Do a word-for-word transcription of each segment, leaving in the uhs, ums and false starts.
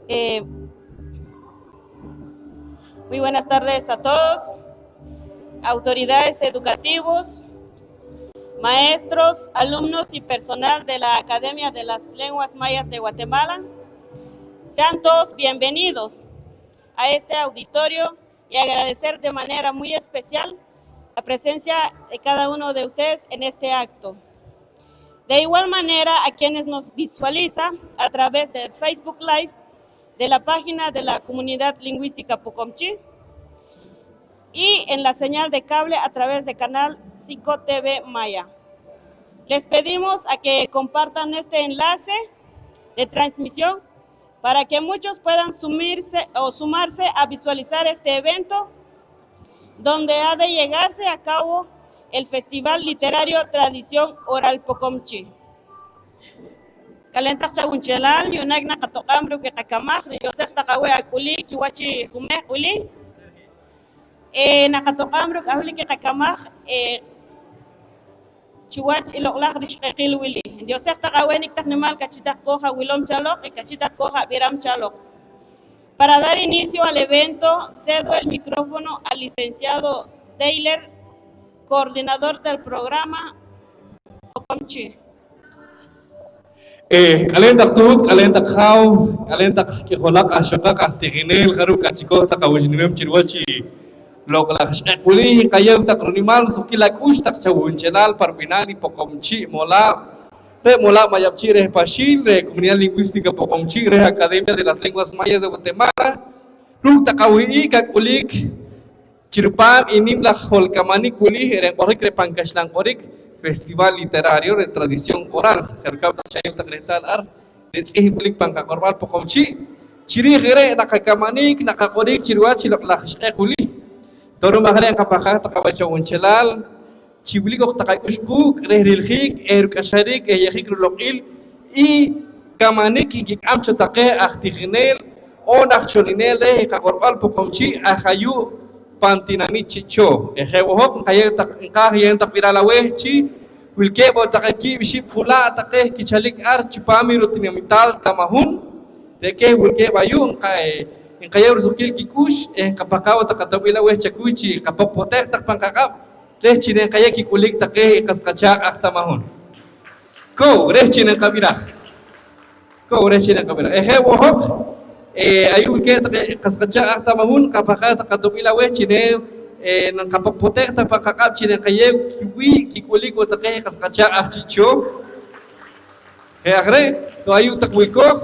Eh, muy buenas tardes a todos, autoridades educativos, maestros, alumnos y personal de la Academia de las Lenguas Mayas de Guatemala. Sean todos bienvenidos a este auditorio y agradecer de manera muy especial la presencia de cada uno de ustedes en este acto. De igual manera, a quienes nos visualizan a través de Facebook Live de la página de la Comunidad Lingüística Poqomchi' y en la señal de cable a través de canal cinco T V Maya. Les pedimos a que compartan este enlace de transmisión para que muchos puedan sumirse o sumarse a visualizar este evento donde ha de llegarse a cabo el Festival Literario Tradición Oral Poqomchi'. K'aleen taq chawunchelaal, yu'naak naqatoq'aam ruuk' i qakamaj, riyosej taq aweh ak'uliik chiwach i jumehq' wili. Eh, naqatoq'aam ruuk' aj wilik i qakamaj, eh, chiwach i loq'laj rixq'eqil wili. Riyosej taq aweh nik' taq nimaal k'ahchi' taq qoj awilom cho loq, k'ahchi' taq qoj ab'iram cho loq. Para dar inicio al evento, cedo el micrófono al licenciado Deiler, coordinador del programa Poqomchi'. Eh, k'aleen taq tuut, k'aleen taq jaaw, k'aleen taq k'ijolaq, aj ixoqaq, aj tijineel, jarub' k'ahchi' qoj taq awach nimeem chi riwach i loq'laj ixq'eq wili, nqayeew taq rinimaal suqkiil ak'ux taq chawunchelaal pa rib'ihnaal i Poqomchi' Molaab'. Re' Molaab' Mayab'chi' reh Paxiil, reh Comunidad Lingüística Poqomchi', reh Academia de las Lenguas Mayas de Guatemala, ruuk' taq awih'ik ak'uliik chi rupaam i nim laj holkamanik wili, re' nq'orik reh pan kaxlan q'orik, Festival Literario de Tradición Oral. Je' rikab' taq xayeew taq rehtaal ar, re' tz'ihb' wilik pan qaq'orb'al Poqomchi'. Chi riij i re' naqakamanik, naqaq'orik chi riwach i loq'laj ixq'eq wili. Torom aj re' nqapahqaaj taq awach chawunchelaal chi wilik oq taq ak'ux quuk' reh riljiik eh ruk'axariik eh yejik riloq'il i kamanik nkik'am cho taqeh aj tijineel oon aj cholineel reh i qaq'orb'al Poqomchi' aj ayu' pan tinamit Chi' Chooh. Eh je' wo' hoq, nqayeew taq, nqaaj ye'em taq b'iral aweh chi wilkeeb' wo' taqeh kiib' ixib' q'ulaa' taqeh kichalik ar chipaam i rutinamital Tamahun. Re' keh wilkeeb' ayu', nqa-, eh, nqayeew risuqkiil kik'ux eh nqapahqaaj wo' taq qato'b'il aweh chakuy chi qapoqpoteej taq pan qaq'ab' reh chi neenqayeew kik'ulik taqeh i qas qachaaq' aj Tamahun. Kow, reh chi neenqab'iraj. Kow, reh chi neenqab'iraj. Eh je' wo' hoq, eh, ayu' wilkeeb' taqeh qas qachaaq' aj Tamahun, nqapahqaaj taq qato'b'il aweh chi nee, eh, nqapoqpoteej taq pan qaq'ab' chi neenqayeew kiwii' kik'ulik wo' taqeh i qas qachaaq' aj Chi' Chooh. Je' aj re', to ayu' taq wilkooj.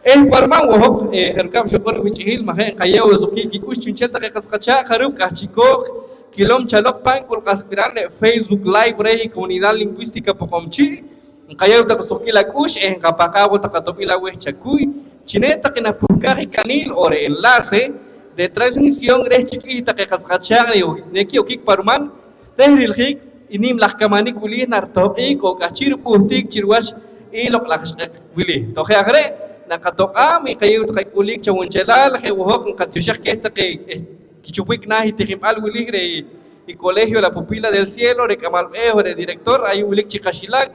Eh pa riman wo' hoq, eh, je' rikab' xuq'or i wich'ihiil, ma' je' nqayeew wo' suqkiil kik'ux chu'nchel taqeh qas qachaaq' jarub' k'ahchi' qoj kilom cho loq pan k'ul q'asb'iral re' Facebook Live reh i Comunidad Lingüística Poqomchi'. Nqayeew taq suqkiil ak'ux eh nqapahqaaj wo' taq qato'b'il aweh chakuy chi ne taq i napuhkaj i kaniil oon re' enlace de transmisión reh chi k'ih taqeh qas qachaaq' ne, nekiyokik pa riman reh riljiik i nim laj kamanik wili naritoq'ik oon k'ahchi' rib'uhtik chi riwach i loq'laj ixq'eq wili. To je' aj re', naqatoq'aam i qayeew taq ak'uliik chawunchelaal, je' wo' hoq nqatioxej keh taqeh, eh, kichopik naah i tijinb'al wili reh i Colegio La Pupila del Cielo, re' k'amal b'eeh, re' director, ayu' wilik chi qaxilak,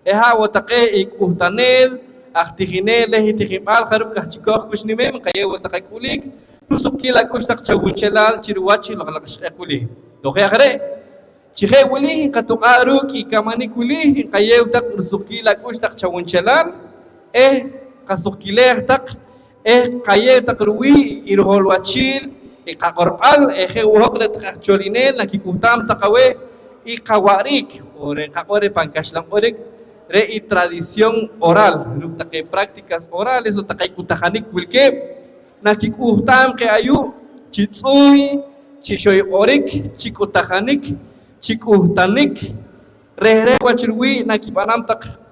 eh, ha' wo' taqeh i k'uhtaneel, aj tijineel reh i tijinb'al jarub' k'ahchi' qoj kux nimeem, nqayeew wo' taq ak'uliik, rusuqkiil ak'ux taq chawunchelaal chi riwach i loq'laj ixq'eq wili. To je' aj re', chi je' wili nqatoq'aa' ruuk' i kamanik wili, nqayeew taq rusuqkiil ak'ux taq chawunchelaal eh qasuqkileej taq eh qayeew taq ruwii' i riholwachiil i qaq'orb'al eh je' wo' hoq re' taqeh aj cholineel nakik'uhtaam taq aweh i qawa'riik oon re' nqaq'or reh pan kaxlan q'orik re' i tradición oral ruuk' taqeh prácticas orales oon taqeh k'uhtajanik wilkeeb' nakik'uhtaam qeh ayu' chi tz'uuy, chi xoyq'orik, chi k'uhtajanik, chi k'uhtanik, reh re' wach ruwii' nakib'anam taq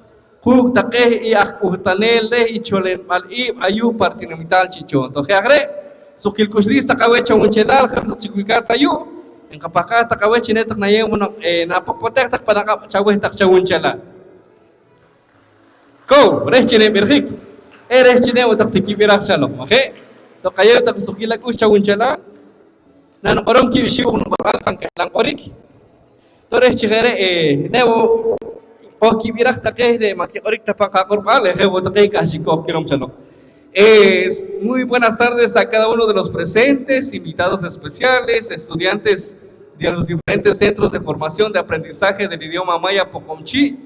quuk' taqeh i aj k'uhtaneel reh i cholenb'al iib' ayu' pa ritinamital Chi' Chooh. To je' aj re', suqkiil k'uxliis taq aweh chawunchelaal, jarub' taq chik wilkaat ayu', nqapahqaaj taq aweh chi ne taq nayeew monoq, eh, napoqpoteej taq pan aq'ab' chaweh taq chawunchelaal. Kow, reh chi neb'irjik, eh, reh chi ne wo' taq tikib'iraj chaloq, ma' je'? To qayeew taq suqkiil ak'ux chawunchelaal, naniq'orom kiib' ixib' oq niq'orb'al pan kaxlan q'orik. To reh chi je' re', eh, ne wo' Hoj kib'iraj taqe re' ma' kiq'orik ta pan qaq'orb'al, eh, je' wo' taqe k'ahchi' koj kilom chaloq. Eh, muy buenas tardes a cada uno de los presentes, invitados especiales, estudiantes de los diferentes centros de formación de aprendizaje del idioma maya Poqomchi',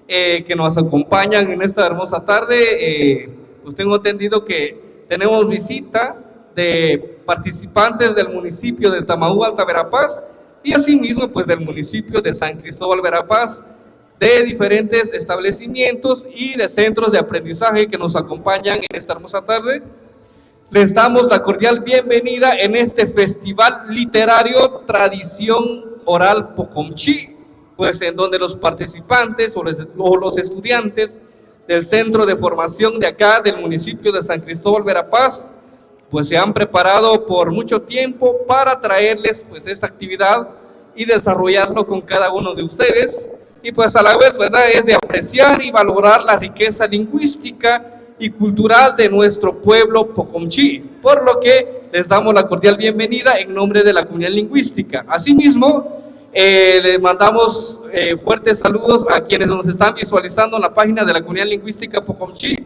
eh, que nos acompañan en esta hermosa tarde. Eh, pues tengo entendido que tenemos visita de participantes del municipio de Tamaú, Alta Verapaz, y asimismo, pues, del municipio de San Cristóbal, Verapaz, de diferentes establecimientos y de centros de aprendizaje que nos acompañan en esta hermosa tarde. Les damos la cordial bienvenida en este Festival Literario Tradición Oral Poqomchi', pues, en donde los participantes o les, o los estudiantes del centro de formación de acá, del municipio de San Cristóbal, Verapaz, pues se han preparado por mucho tiempo para traerles, pues, esta actividad y desarrollarlo con cada uno de ustedes. Y, pues, a la vez, ¿verdad?, es de apreciar y valorar la riqueza lingüística y cultural de nuestro pueblo Poqomchi', por lo que les damos la cordial bienvenida en nombre de la comunidad lingüística. Asimismo, eh, le mandamos, eh, fuertes saludos a quienes nos están visualizando en la página de la comunidad lingüística Poqomchi'.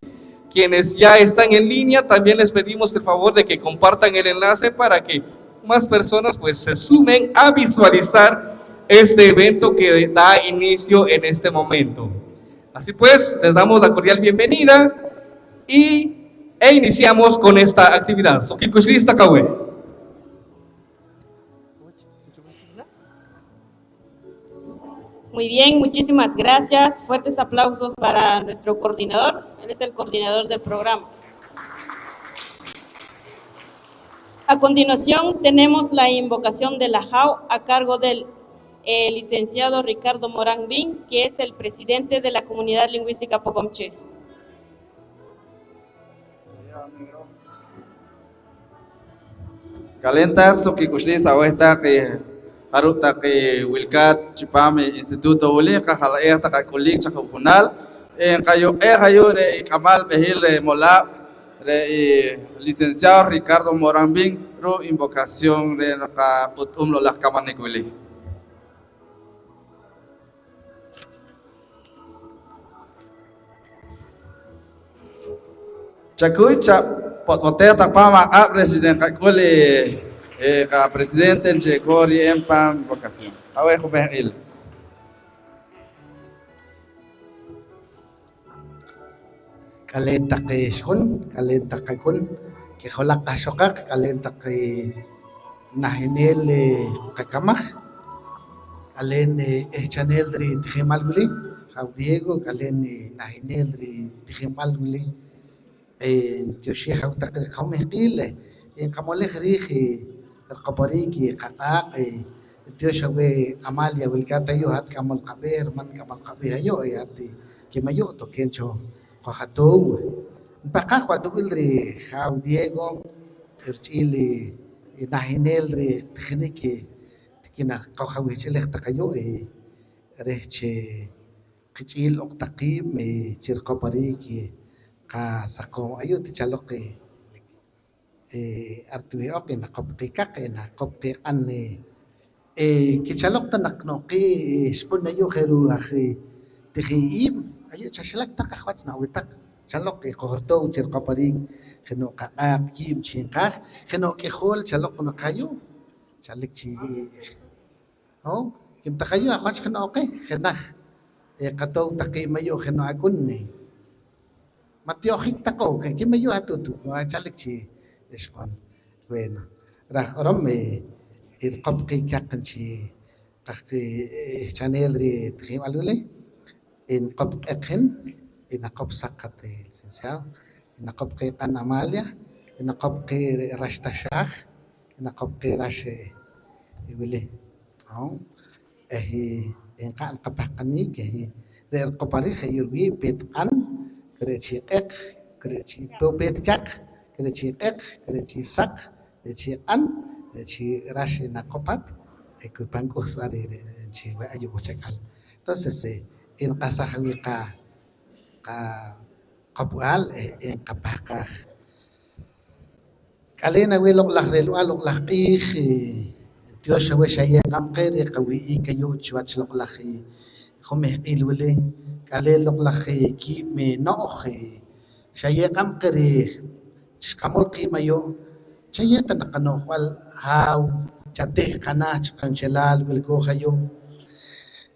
Quienes ya están en línea, también les pedimos el favor de que compartan el enlace para que más personas, pues, se sumen a visualizar este evento que da inicio en este momento. Así pues, les damos la cordial bienvenida y, e iniciamos con esta actividad. Soq kik'uxliis taq aweh. Muy bien, muchísimas gracias. Fuertes aplausos para nuestro coordinador. Él es el coordinador del programa. A continuación, tenemos la invocación del ajaaw a cargo del, eh, licenciado Ricardo Morán Bin, que es el presidente de la Comunidad Lingüística Poqomchi'. K'aleen taq, suq kik'uxliis aweh taq, eh, jarub' taq, eh, wilkaat chipaam i instituto wili, qajala'eej taq ak'ulik chaju'junaal. Eh, nqayuq'eej ayu' re' i k'amal b'ehiil reh molaab', re' i licenciado Ricardo Morán Bin, ruuk' invocación reh naqap'ut'um loq laj kamanik wili. Chakuy, chapot'b'otej taq paam aq'ab' reh chi naqak'ul i, i qapresidente chi ek'o riye'em pan vocación. Aweh jumehq'iil. K'aleen taq ixq'un, k'aleen taq qak'un, k'ijolaq q'ahxoqaq, k'aleen taq, eh, nahineel, eh, qakamaj, k'aleen, eh, ehchaneel ritijinb'al wili, Jaaw Diego, k'aleen, eh, nahineel ritijinb'al wili, eh, ntyoxej aweh taq riqamehq'iil, eh, nqamolej riij, eh, riqoporiik i qaq'aaq', eh, ntyox aweh Amalia wilkaat ayu', hat k'amol qab'eeh, riman k'amol qab'eeh ayu', eh, hat, eh, ke mayu' tokeen cho qojatoow. Npahqaaj wach tob'il rijaaw Diego rich'iil i, i nahineel ritijinik, i tikinaq qojawihch'ilej taq ayu', i reh chi qich'iil oq taq qiib', i chi riqoporiik i qasaqoom ayu' ti chaloq, i eh, ar tiwih'oq i naqop qeh kaq, i naqop qeh q'an, eh, eh, kichaloq ta naq noq qeh, eh, xq'un ayu' je' ru' aj, eh, tijin iib', ayu' chaxilak taq aj wach noq aweh taq. Chaloq, eh, qojritoow chi riqoporiik jeno' qaq'aaq' kiib' chi nqaaj, jeno' k'ijool chaloq naq ayu', chalik chi, eh, Ho, kim taq ayu' aj wach jeno' qeh, jenaj, eh, qatoow taq qiib' ayu' jeno' ak'un, eh, ma' tiyo'jik taq, oh, ke kim ayu' hat tuut, ma' chalik chi ixq'un. Bueno, raaj q'orom, eh, i riqop qeh kaq chi qaj, eh, ehchaneel ritijinb'al wili, i naqop q'eq hin, i naqop saq hat, eh, licenciado, i naqop qeh q'an Amalia, i naqop qeh re' rax taxaaj, i naqop qeh rax, eh, i wili. Oh, eh, i, i nqa'n qapahqanik, eh, i re' riqoporiik je' yu' riwii' peet q'an, ku re' chi q'eq, ku re' chi to peet kaq, ku re' chi q'eq, ku re' chi saq, re' chi q'an, re' chi rax i naqop hat, eh, ku pan k'uhsb'al re', re' chi weh ayu' wach ak'al. Entonces, eh, i nqasaj aweh qa, qa, qopb'al, eh, eh, nqapahqaaj. K'aleen aweh loq' laj relb'al, loq' laj q'iij, eh, tiyoox aweh xaye'em qeh reh qawih'ik ayu' chiwach loq' laj, eh, jumehq'iil wili. k'aleen loq' laj, eh, kiib', eh, no'j, eh, xayeew q'ab' qeh reh chi xqamol qiib' ayu', chayeew ta naq qano'jb'al haaw, chateh qanaah chi qanchelaal wilkooj ayu',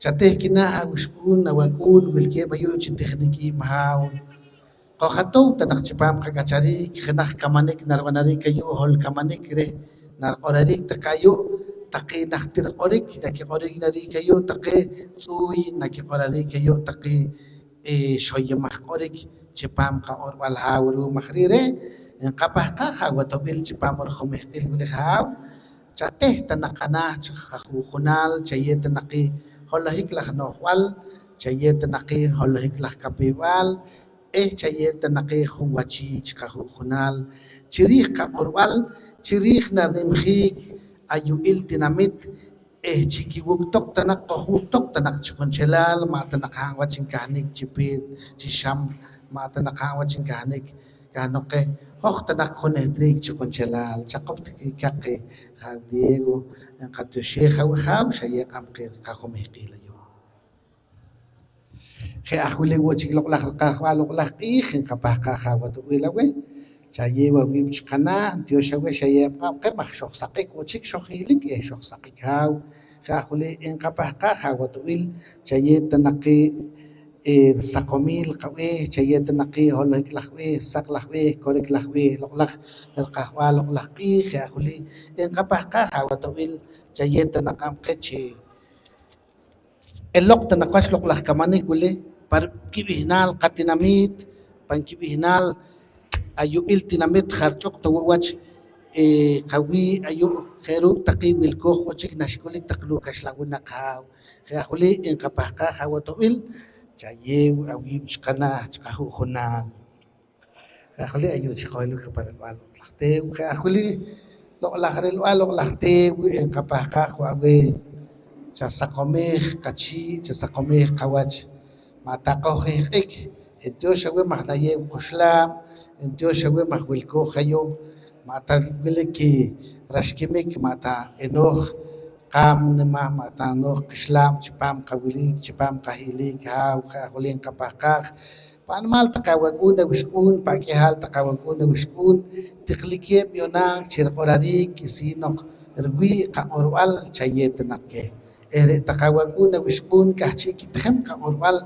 chateh kinaah awixq'uun awak'uun wilkeeb' ayu' chi tijnik iib' haaw. Qojatow ta naq chipaam qak'achariik jenaj kamanik narib'anariik ayu', hol kamanik reh nariq'orariik taqe ayu', taqe najtir q'orik nakiq'orik ayu', taqe tz'uuy nakiq'orariik ayu', taqe, eh, xoyomaj q'orik chipaam qaq'orb'al haaw. Ru'um aj re' re' nqapahqaaj awatob'il chipaam rijumehq'iil wili haaw, chateh ta naq qanaah chi qaju'junaal, chayeew ta naq i holohik laj no'jb'al, chayeew ta naq i holohik laj kapew-b'al, eh chayeew ta naq i junwachiik chi qaju'junaal chi riij qaq'orb'al, chi riij narinimjiik ayu'il tinamit, eh chi kiwuktoq ta naq, qojwuktoq ta naq chi qunchelaal, ma' ta naq hab' wach nkahnik chi peet chi xam, ma' ta naq hab' wach nkahnik kahnoq qeh, hoj ta naq junehtriik chi qunchelaal. Chaqop ta kikaq, eh, haaw Diego, nqatioxej aweh haaw, xayeew q'ab' qeh qajumehq'iil ayu'. Je' aj wili wo' chik loq'laj qajb'al loq'laj q'iij, nqapahqaaj awatob'il aweh, chayeew awiib' chi qanaah, ntiox aweh xayeew q'ab' qeh maj xojsaq'ik wo' chik, xojhilik eh xojsaq'ik haaw. Je' aj wili nqapahqaaj awatob'il, chayeew ta naq i, eh, risaqomil qab'eeh, chayeew ta naq i holohik laj b'eeh, saq laj b'eeh, korik laj b'eeh, loq'laj riqajb'al loq'laj q'iij. Je' aj wili nqapahqaaj awatob'il, chayeew ta naq q'ab' qeh chi eloq ta naq wach loq'laj kamanik wili pan kib'ihnaal qatinamiit, pan kib'ihnaal ayu'il tinamit, jarich'uq ta wo' wach, eh, qawii' ayu', je' ruuk' taqe wilkooj wo' chik naxk'ulik taq ruuk' kaxlan winaq haaw. Je' aj wili nqapahqaaj awatob'il, chayeew awiib' chi qanaah chi qaju'junaal. Je' aj wili ayu' chi qoylik pa rilb'al loq'laj teew. Je' aj wili loq'laj rilb'al loq'laj teew, nqapahqaaj wo' aweh, chasaqomej qachii', chasaqomej qawach. Ma' taqoj ihq'ik, ntiox aweh maj nayeew quxlaab', ntiox aweh maj wilkooj ayu', ma' ta wilik i rax kimik, ma' ta enooj qaam nima, ma' ta enooj qixlaab' chipaam qawilik, chipaam qahilik haaw. Je' aj wili nqapahqaaj pa' nimaal taq awak'uun awixq'uun, pa' k'ihaal taq awak'uun awixq'uun, tiqlikeeb' yu'naak chi riq'orariik k'isiin noq riwii' qaq'orb'al, chayeew ta naq keh. Eh, re' taq awak'uun awixq'uun k'ahchi' kitijem qaq'orb'al,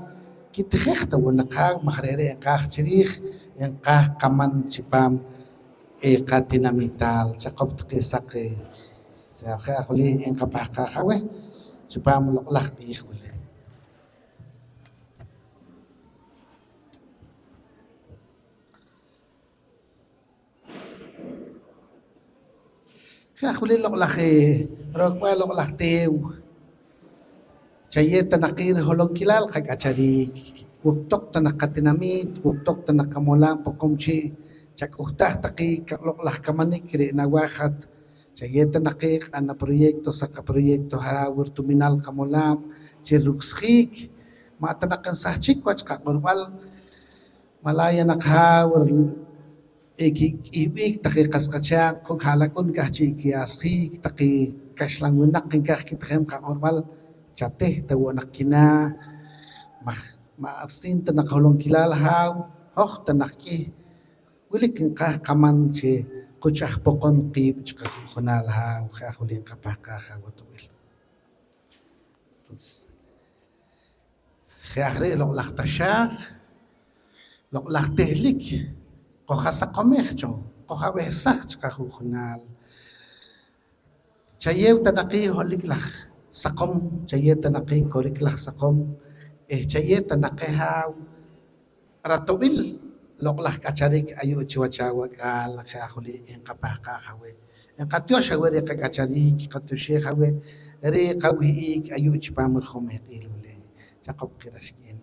kitijej ta wo' naq haaw maj re're' nqaaj chi riij, nqaaj qaman chipaam, eh, qatinamitaal. Chaqop taqe saq, eh, je' aj wili nqapahqaaj aweh chipaam loq'laj q'iij wili. Je' aj wili loq'laj, eh, rookb'al loq'laj teew, chayeew ta naq i riholonkilaal qak'achariik, wuktoq ta naq qatinamiit, wuktoq ta naq qamolaab' Poqomchi', chak'uhtaaj taq i loq'laj kamanik re' nawaaj hat, chayeew ta naq i q'an aproyecto, saq aproyecto haaw, rituminal qamolaab' chi ruksjiik, ma' ta naq nsahchik wach qaq'orb'al, malaaya naq haaw, eh, kik'ihb'ik taqe qas qachaaq', kok' ha'lak'un k'ahchi' kiyasjiik, taqe kaxlan winaq nkaaj kitijem qaq'orb'al, chateh ta wo' naq kinaah, maj ma' ristiin ta naq holonkilaal haaw, hoj ta naq k'ih, wilik nqaaj qaman chi quchaj poqon qiib' chi qaju'junaal haaw. Je' aj wili nqapahqaaj awatob'il. Entonces, je' aj re' loq'laj taxaaj, loq'laj tehlik, qojasaqomej cho, qojab'ehsaj chi qaju'junaal. Chayeew ta naq i holohik laj saqom, chayeew ta naq i korik laj saqom, eh, chayeew ta naq i haaw ratob'il loq'laj k'acharik ayu' chiwach awak'aal. Je' aj wili nqapahqaaj aweh, nqatiox aweh reh qak'achariik, nqatioxej aweh reh qawih'ik ayu' chipaam rijumehq'iil wili. Chaqop qeh raxk'een.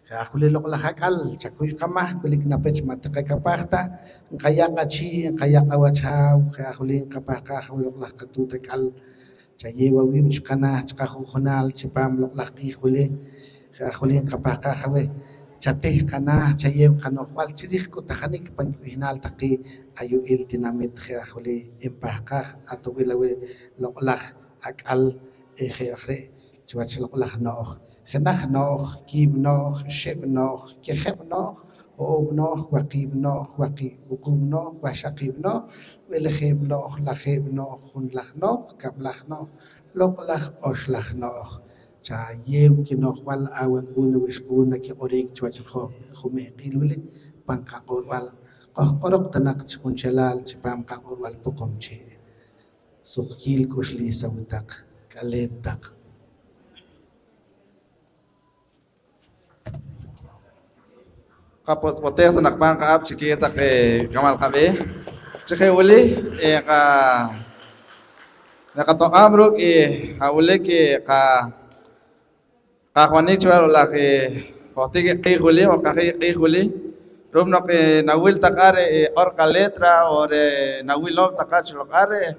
Je' aj wili loq'laj ak'al, chakuy qamahk, wilik na pech ma' tiqakapaaj ta, nqaya' qachii', nqaya' qawach haaw. Je' aj wili nqapahqaaj aweh loq'laj qatuut ak'al, chayeew awiib' chi qanaah chi qaju'junaal chipaam loq'laj q'iij wili. Je' aj wili nqapahqaaj aweh, chateh qanaah, chayeew qano'jb'al chi riij k'uhtajanik pan kib'ihnaal taqe ayu'il tinamit. Je' aj wili npahqaaj atob'il aweh loq'laj ak'al, eh, je' aj re' chiwach loq'laj no'j. Jenaj nooj, kiib' nooj, xib' nooj, kijib' nooj, ho'oob' nooj, waqiib' nooj, waqi-, wuquub' nooj, waxaqiib' nooj, b'elejeb' nooj, lajeeb' nooj, junlaj nooj, kab'laj nooj, loq'laj, oxlaj nooj. Chayeew kino'jb'al awak'uun awixq'uun nakiq'orik chiwach i jumehq'iil wili pan qaq'orb'al. Qojq'oroq ta naq chi qunchelal chipam qaq'orb'al Poqomchi'. Suqkiil k'uxliis aweh taq, k'aleet taq. Qapotz'b'otej ta naq pan qaq'ab' chikiij taqe k'amal qab'eeh. Chi je' wili, eh, qa-, naqatoq'aab' ruuk' i ha' wilik i qa-, qajwanik chiwach laj, eh, johtik i q'iij wili, o qajik i q'iij wili, ru'um noq, eh, nawil taq ar, eh, q'or qaletra, o re' nawilow taq wach loq ar, eh,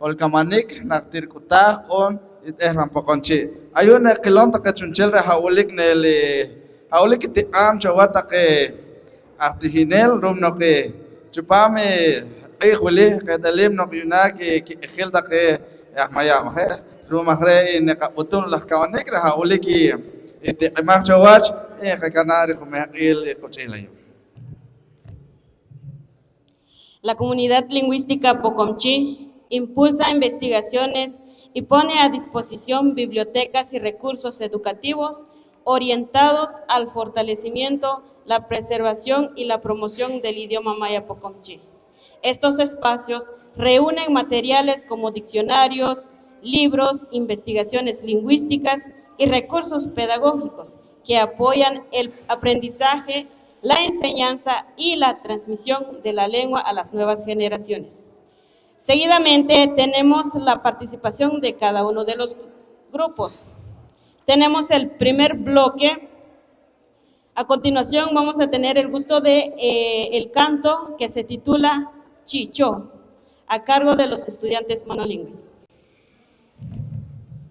olkamanik najtir k'utaaj on i t'ehr pan Poqomchi'. Ayu' naqilom taqe chu'nchel reh ha' wilik nel, eh, ha' wilik i tiq'aam cho wach taqe aj tijinel, ru'um noq, eh, chipam i q'iij wili qeht'alim noq yu'naak i kiq'ijil taqe aj mayab' je'. Ru'um aj re' i naqab'utum laj kamanik reh ha' wilik i, i tiq'imaj cho wach, eh, qakanaa' rijumehq'iil i quch'il ayu'. La comunidad lingüística Poqomchi' impulsa investigaciones y pone a disposición bibliotecas y recursos educativos orientados al fortalecimiento, la preservación y la promoción del idioma maya Poqomchi'. Estos espacios reúnen materiales como diccionarios, libros, investigaciones lingüísticas y recursos pedagógicos que apoyan el aprendizaje, la enseñanza y la transmisión de la lengua a las nuevas generaciones. Seguidamente tenemos la participación de cada uno de los grupos. Tenemos el primer bloque. A continuación vamos a tener el gusto de, eh, el canto que se titula Chi' Cho, a cargo de los estudiantes monolingües.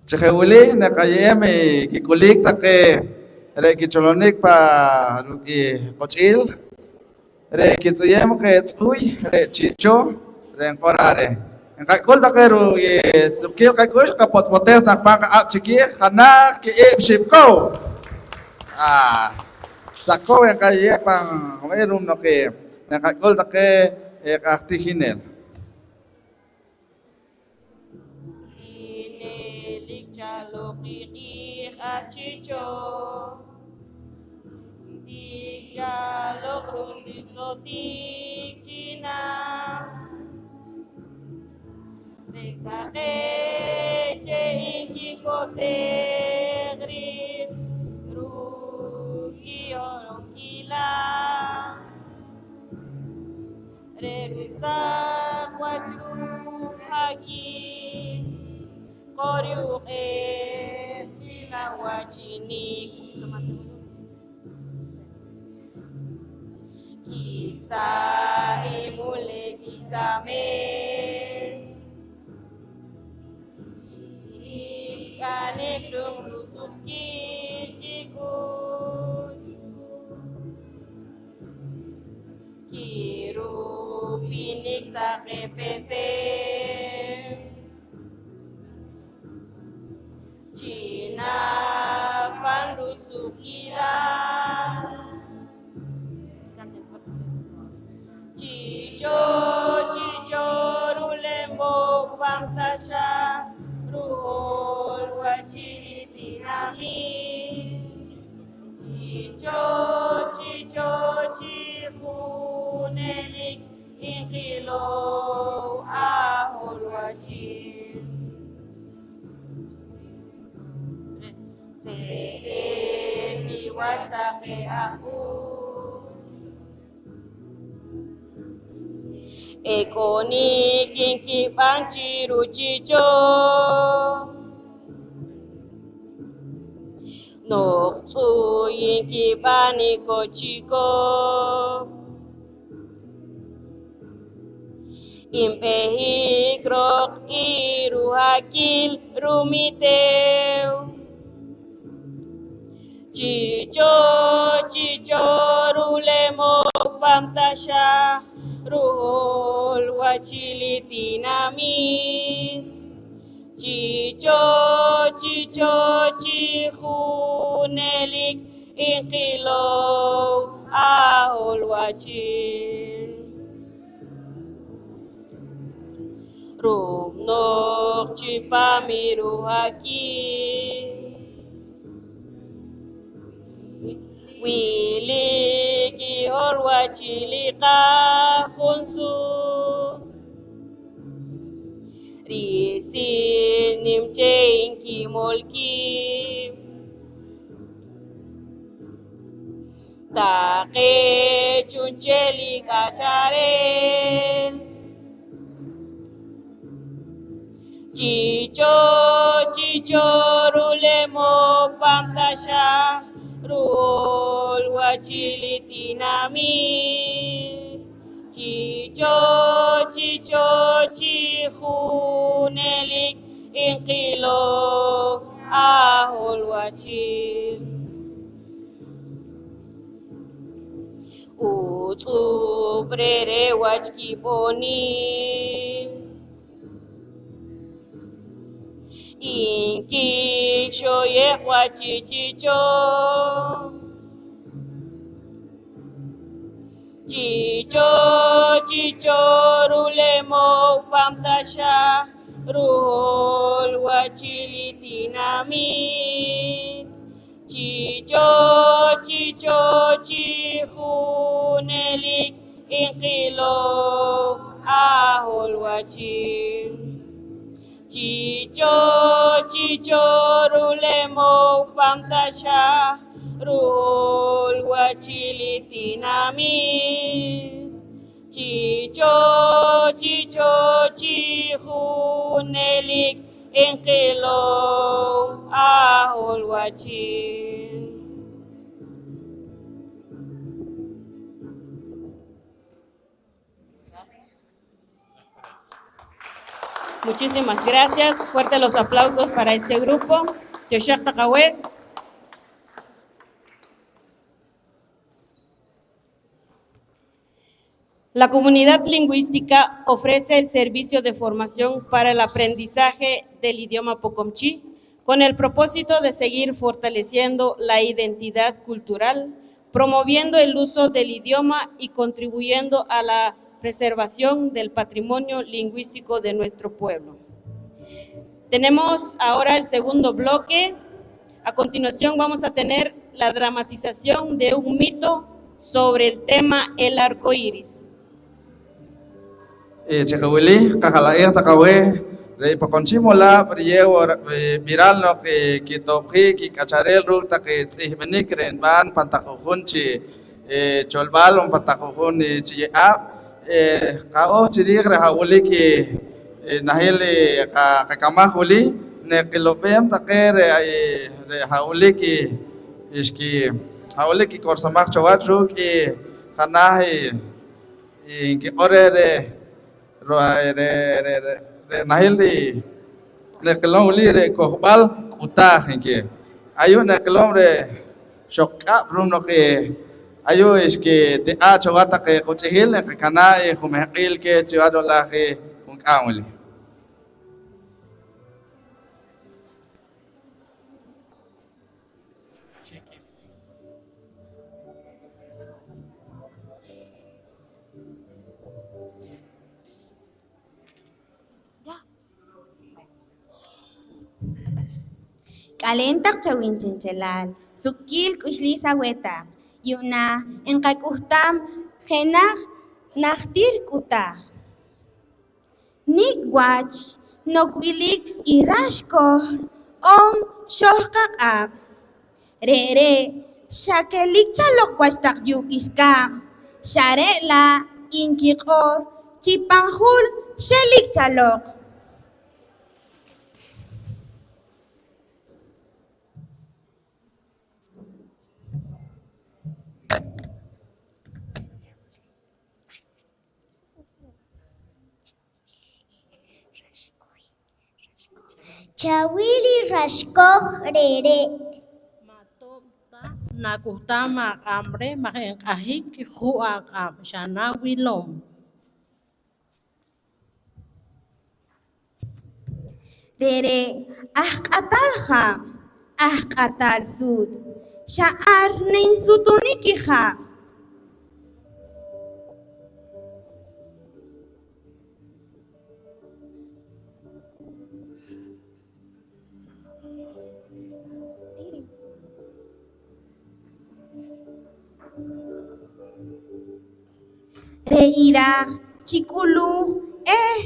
Chi je' wili naqaye'em i kik'ulik taqe re' kicholonik pa ruuk' i quch'il. Re' kitz'uyem qeh tz'uy re' Chi' Cho, re' nq'or ar reh. Nqak'ul taqe ruuk' i suqkiil qak'ux, qapotz'b'otej taq pan qaq'ab' chikiij jenaj ki'ib' xib' kow. Ah, saq kow nqayew pan ru'um noq, eh, nqak'ul taqe, eh, aj tijinel. Tinelik chaloq i q'iij ar Chi' Cho, tik chaloq rutz'ijsotik chi naah. Re' taqe che inkikotej riij ruuk' i holonkilal. Re' rusaj wach ruhakil q'or yuq'ej chi nawachinik. Kisa' i mulej kisamees. Xk'anik ruuk' rusuqkiil kik'ux, kirupinik taqe pepem chi naah pan rusuqkilal. Chi' Cho, Chi' Cho, rulemoj pan taxaaj, ruhol wach i tinamit. Chi' Cho, Chi' Cho, chi junelik inqilow ahol wach i. Se'el kiwach taqe ak'ux, ek'onik inkib'an chi ruchichom. Noq tz'uy inkib'an i kochikoq, inb'ehik roq i ruhakil rumitew. Chi' Cho, Chi' Cho, rulemoj pan taxaaj, ruhol wach i tinamit. Chi' Cho, Chi' Cho, chi jun Junelik inqilow aholwachil. Ru'um noq chipam i ruhakil wilik i holwachil i qajunsuut, ri'sil nim chee inkimol kiib' taqe chu'nchel i k'achareel. Chi'cho, chi'cho rulemoq pan taxaaj ruholwachil i tinamit. Chi'cho, chi'cho chi junelik inqilow aholwachil. Utz'ub' re're' wach kib'onil inkixoyej wach chi chi'cho. Chi'cho, chi'cho rulemoq pan taxaaj ruholwachil i tinamit. Chi'cho, chi'cho chi junelik inqilow aholwachil. Chi'cho, chi'cho rulemoq pan taxaaj ruholwachil i tinamit. Chi'cho, chi'cho chi junelik inqilow aholwachil. Muchísimas gracias. Fuerte los aplausos para este grupo. Tyoxaq taq aweh. La comunidad lingüística ofrece el servicio de formación para el aprendizaje del idioma poqomchi' con el propósito de seguir fortaleciendo la identidad cultural, promoviendo el uso del idioma y contribuyendo a la preservación del patrimonio lingüístico de nuestro pueblo. Tenemos ahora el segundo bloque. A continuación vamos a tener la dramatización de un mito sobre el tema el arco iris. Eh, chi je' wili, qajalajeej taq aweh, re' i Poqomchi' Molaab' riyew wo' ra-, eh, b'iral noq, eh, kitob'jiik i k'achareel ruuk' taq i tz'ihb'inik re' nb'aan pan taq ju'jun chi, eh, cholb'al on pan taq ju'jun, eh, chi ye'aab'. Eh, qa'ooj chi riij re' ha' wilik i, i nahil i qa-, qakamaj wili, neqilob'eem taqe re', i, re' ha' wilik i, i xki-, ha' wilik kikorsamaj cho wach ruuk' i jenaj i, i nkiq'or reh re', ro-, re', re', re', re' nahil i neqilom wili re' kojb'al k'utaaj, nki. Ayu' neqilom re' xoq k'ab' ru'um noq, eh, ayu' xkitiq'aa' cho wach taqe quch'ihil, nqakanaa' i jumehq'iil keh chiwach loq'laj i junk'aam wili. K'aleen taq chaweh chinchelal, suqkiil k'uxliis aweh taq. Yu'na nqak'uhtam jenaj najtir k'utaaj. Nik' wach nok wilik i rax kohl on xoh qaq'ab'? Re're' xa kelik chaloq wach taq yuuq' k'ixkaab', xa re' la' nkiq'or chi pan jul xelik chaloq. Chawil i rax kohl re're'. Ma' toob' ta nak'uhtam aq'ab' reh maj enq'ahik ju' aq'ab', xa nawilom. Re're' aj q'atal ha', aj q'atal suutz', xa ar nensutunik i jab'. Re' iraj chi k'uluuj eh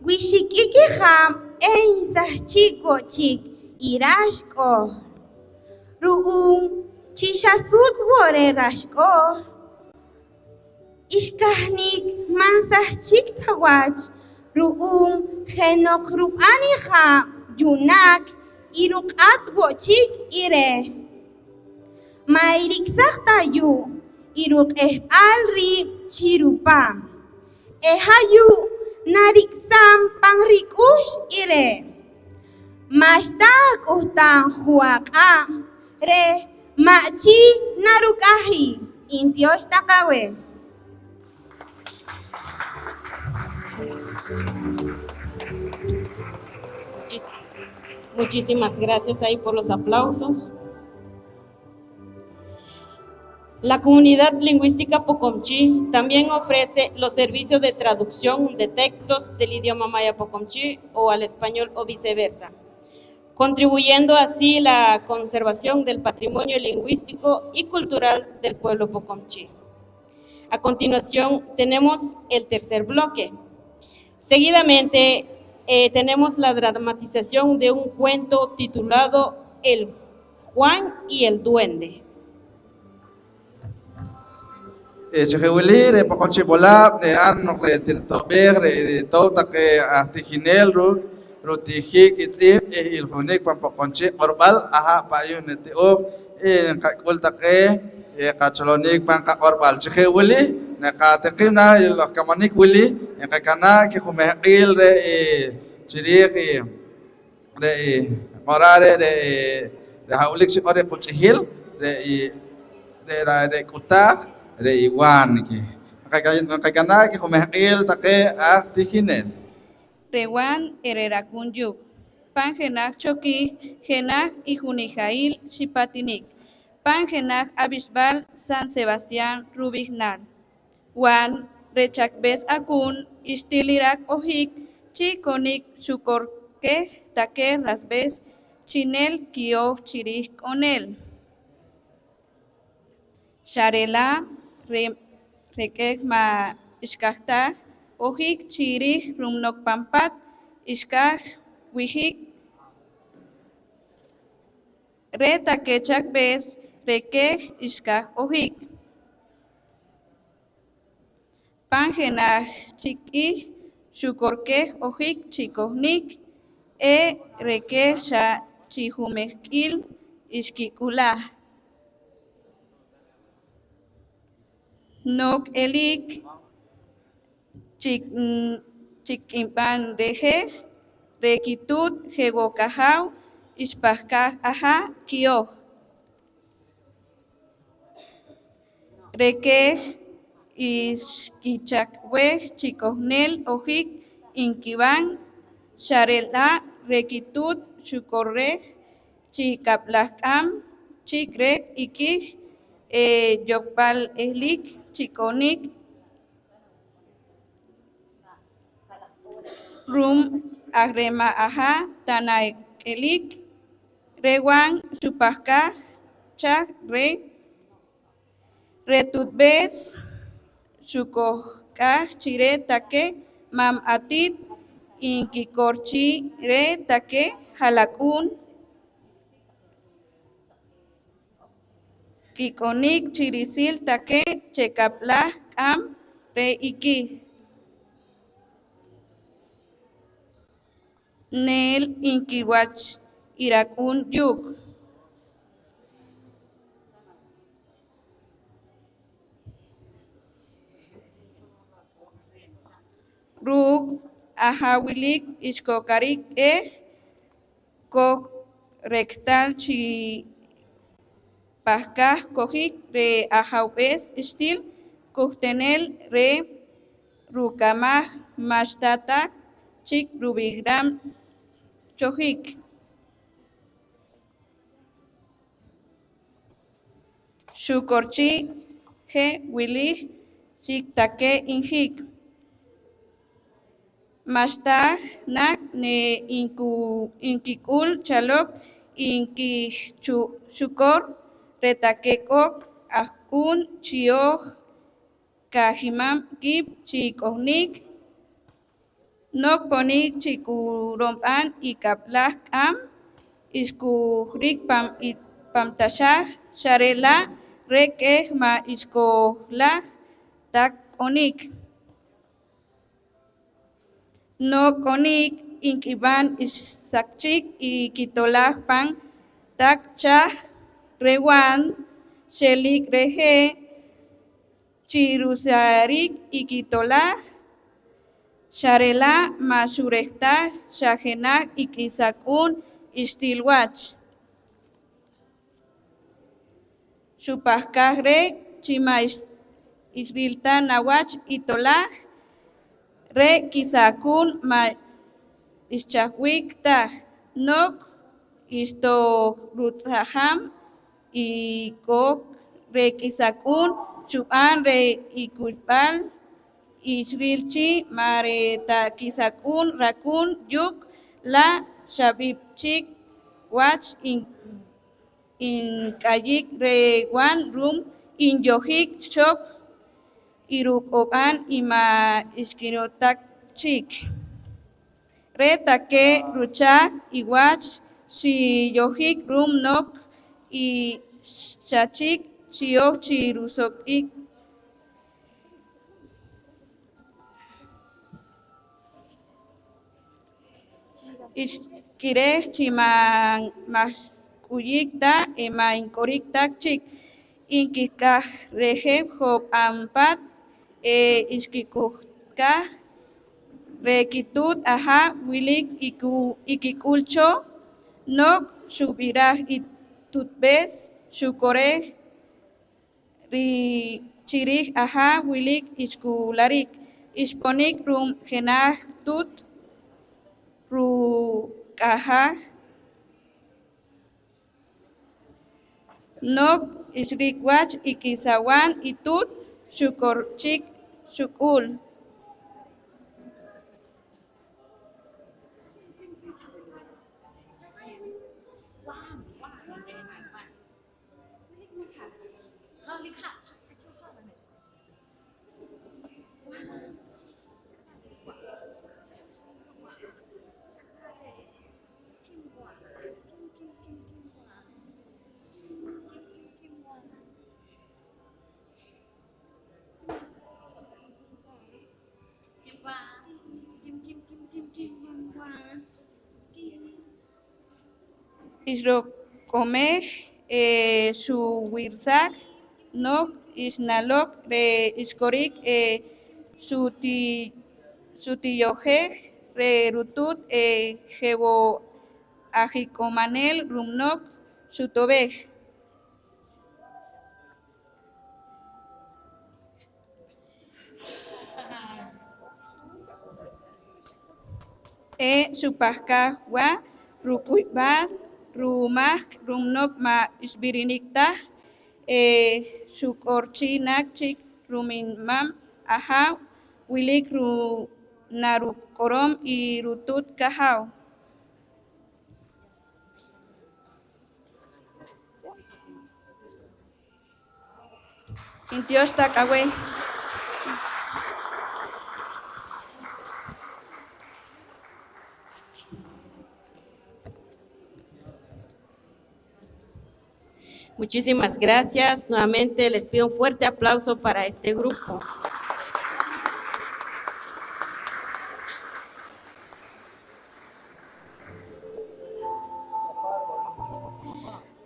wi xik'ik i jab' eh nsahchik wo' chik i rax k'ohl. Ru'um chi xa suutz' wo' re' rax k'ohl, xkahnik ma' nsahchik ta wach ru'um jeno'q rub'an i jab' yu'naak i ruq'at wo' chik i reh. Ma' iriksaj ta yu' i ruq'ehb'al riib' chi rupaam eh ayu' narik'sam pan rik'ux i reh. Ma'xta ak'uhtaam ju' aq'ab' reh ma' chi naruk'ahij. Ntiox taq aweh. Muchis-, muchísimas gracias ahí por los aplausos. La Comunidad Lingüística Poqomchi' también ofrece los servicios de traducción de textos del idioma maya poqomchi' o al español o viceversa, contribuyendo así la conservación del patrimonio lingüístico y cultural del pueblo poqomchi'. A continuación, tenemos el tercer bloque. Seguidamente, eh, tenemos la dramatización de un cuento titulado El Juan y el Duende. Eh, chi je' wili, re' Poqomchi' Molaab' re' ar noq re' ti rito'b'eej re' rito'w taqe aj tijinel ru-, rutijik i tz'ihb' eh iljunik pan Poqomchi' q'orb'al, aha' pa' yu' niti'ooj eh nqak'ul taqe eh qacholonik pan qaq'orb'al. Chi je' wili, naqatiqim naah i laj kamanik wili, nqakanaa' kijumehq'iil reh eh chi riij i re' i q'oraa' reh re', re' ha' wilik xiq'or reh quch'ihil, re' i, re', re', re' k'utaaj, re' i Wan, nki. Nqaka-, nqakanaa' kijumehq'iil taqe aj tijinel. Re' Wan eh re' rakun yuuk pan jenaj chokiij jenaj i junijahil xipatinik pan jenaj ab'ixb'al San Sebastián rub'ihnal. Wan, re' chakb'ees akuun xtil i raq'ojik chi konik xukorkej taqe rasb'ees chinel kiyooj chi riij k'onel. Xa re' la' re', re' k'eej ma' xkaj ta ojik chi riij rumnoq pan paat, xkaj wijik. Re' taqe chakb'ees re' keh xkaj ojik pan jenaj chik q'iij, xukorkej ojik chi kohnik eh re' keh xa chi jumehq'iil xkik'ulaj. Noq elik chi, chi k'inb'an rehej, re' kituut je' wo' kajaaw xpahkaj aha' kiyooj. Re' keh xkichakwej chi kohnel ojik nkib'an, xa re' la' re' kituut xukorkej chi kab'laj k'am chik reh i kij eh yokb'al ehlik chi konik. Ru'um aj re' ma' aha' ta na k'elik, re' Wan xupahkaj chaj reh. Re' tuutb'ees xukohk'aj chi re' taqe mam ati't nkikor chii' reh taqe ha'lak'uun kik'onik chi ri'sil taqe chekab'laj k'am reh i kij. Neel inki wach i rak'uun yuuk. Ruuk' aha' wilik xkokarik q'eej kok rektal chi pahkaj kojik, re' ajawb'ees xtil kuhtenel reh rukamaj ma'xta ta chik rub'iram chojik. xukorchii' je' wilih chik take injik. Ma'xta naq ne inkik'ul chaloq inkichukor re' take k'ok aj k'uun chi'ooj kajimam kiib' chi k'ohnik. Noq ponik chi ku ronb'an i kab'laj k'am, xkujrik pan, pan taxaaj, xa re' la' re' k'eh ma' xkojlaj ta k'onik. Noq k'onik ink'ib'an xsakchik i kitolaj pan taq chaj, re' Wan xelik reh je' chi rusarik i kitolaj, xa re' la' ma' xurehtaj xa jenaj i k'isak'uun xtil wach. Xupahkaj reh chi ma' xwil ta na wach i tolaj, re' kisak'uun ma' xchajwik ta. Noq xtooj rutz'ajam i k'ok, re' kisak'uun xub'an reh i kuxb'al xwil chi ma' re' ta kisak'uun rak'uun yuuk' la' xa b'ib' chik wach in ink'ayik reh Wan ru'um inyojik cho i ruq'ob'an i ma' xkirotak chik. Re' take ruchaj i wach xiyojik ru'um noq i xa chik chi'ooj chi rusok'ik xkirej chi ma', ma' xk'uyik ta eh ma' ink'orik ta chik. Inkikaj rejew jo'kan paat eh xkik'uhtaj reh kituut aha' wilik i ku-, i kik'ul cho. Noq xub'iraj i tuutb'ees, xukorej ri-, chi riij aha' wilik xk'ularik, xponik ru'um jenaj tuut ruk'ajaj. Noq xrik wach i k'isawaan i tuut, xukorchik xuk'ul. Xroq'omej eh xuwirsaj. Noq xnaloq re' xkorik eh xuti-, xutiyojej reh rutuut eh je' wo' ajik'omanel ru'um noq xutob'ej. Eh xupahkaj wa' ruk'uyb'al rumahk ru'um noq ma' xb'irinik ta eh xukorchij naq chik ru'um i mam Ajaaw wilik ru-, naruq'orom i rutuut kajaaw. Ntiyoox taq aweh. Muchísimas gracias. Nuevamente les pido un fuerte aplauso para este grupo.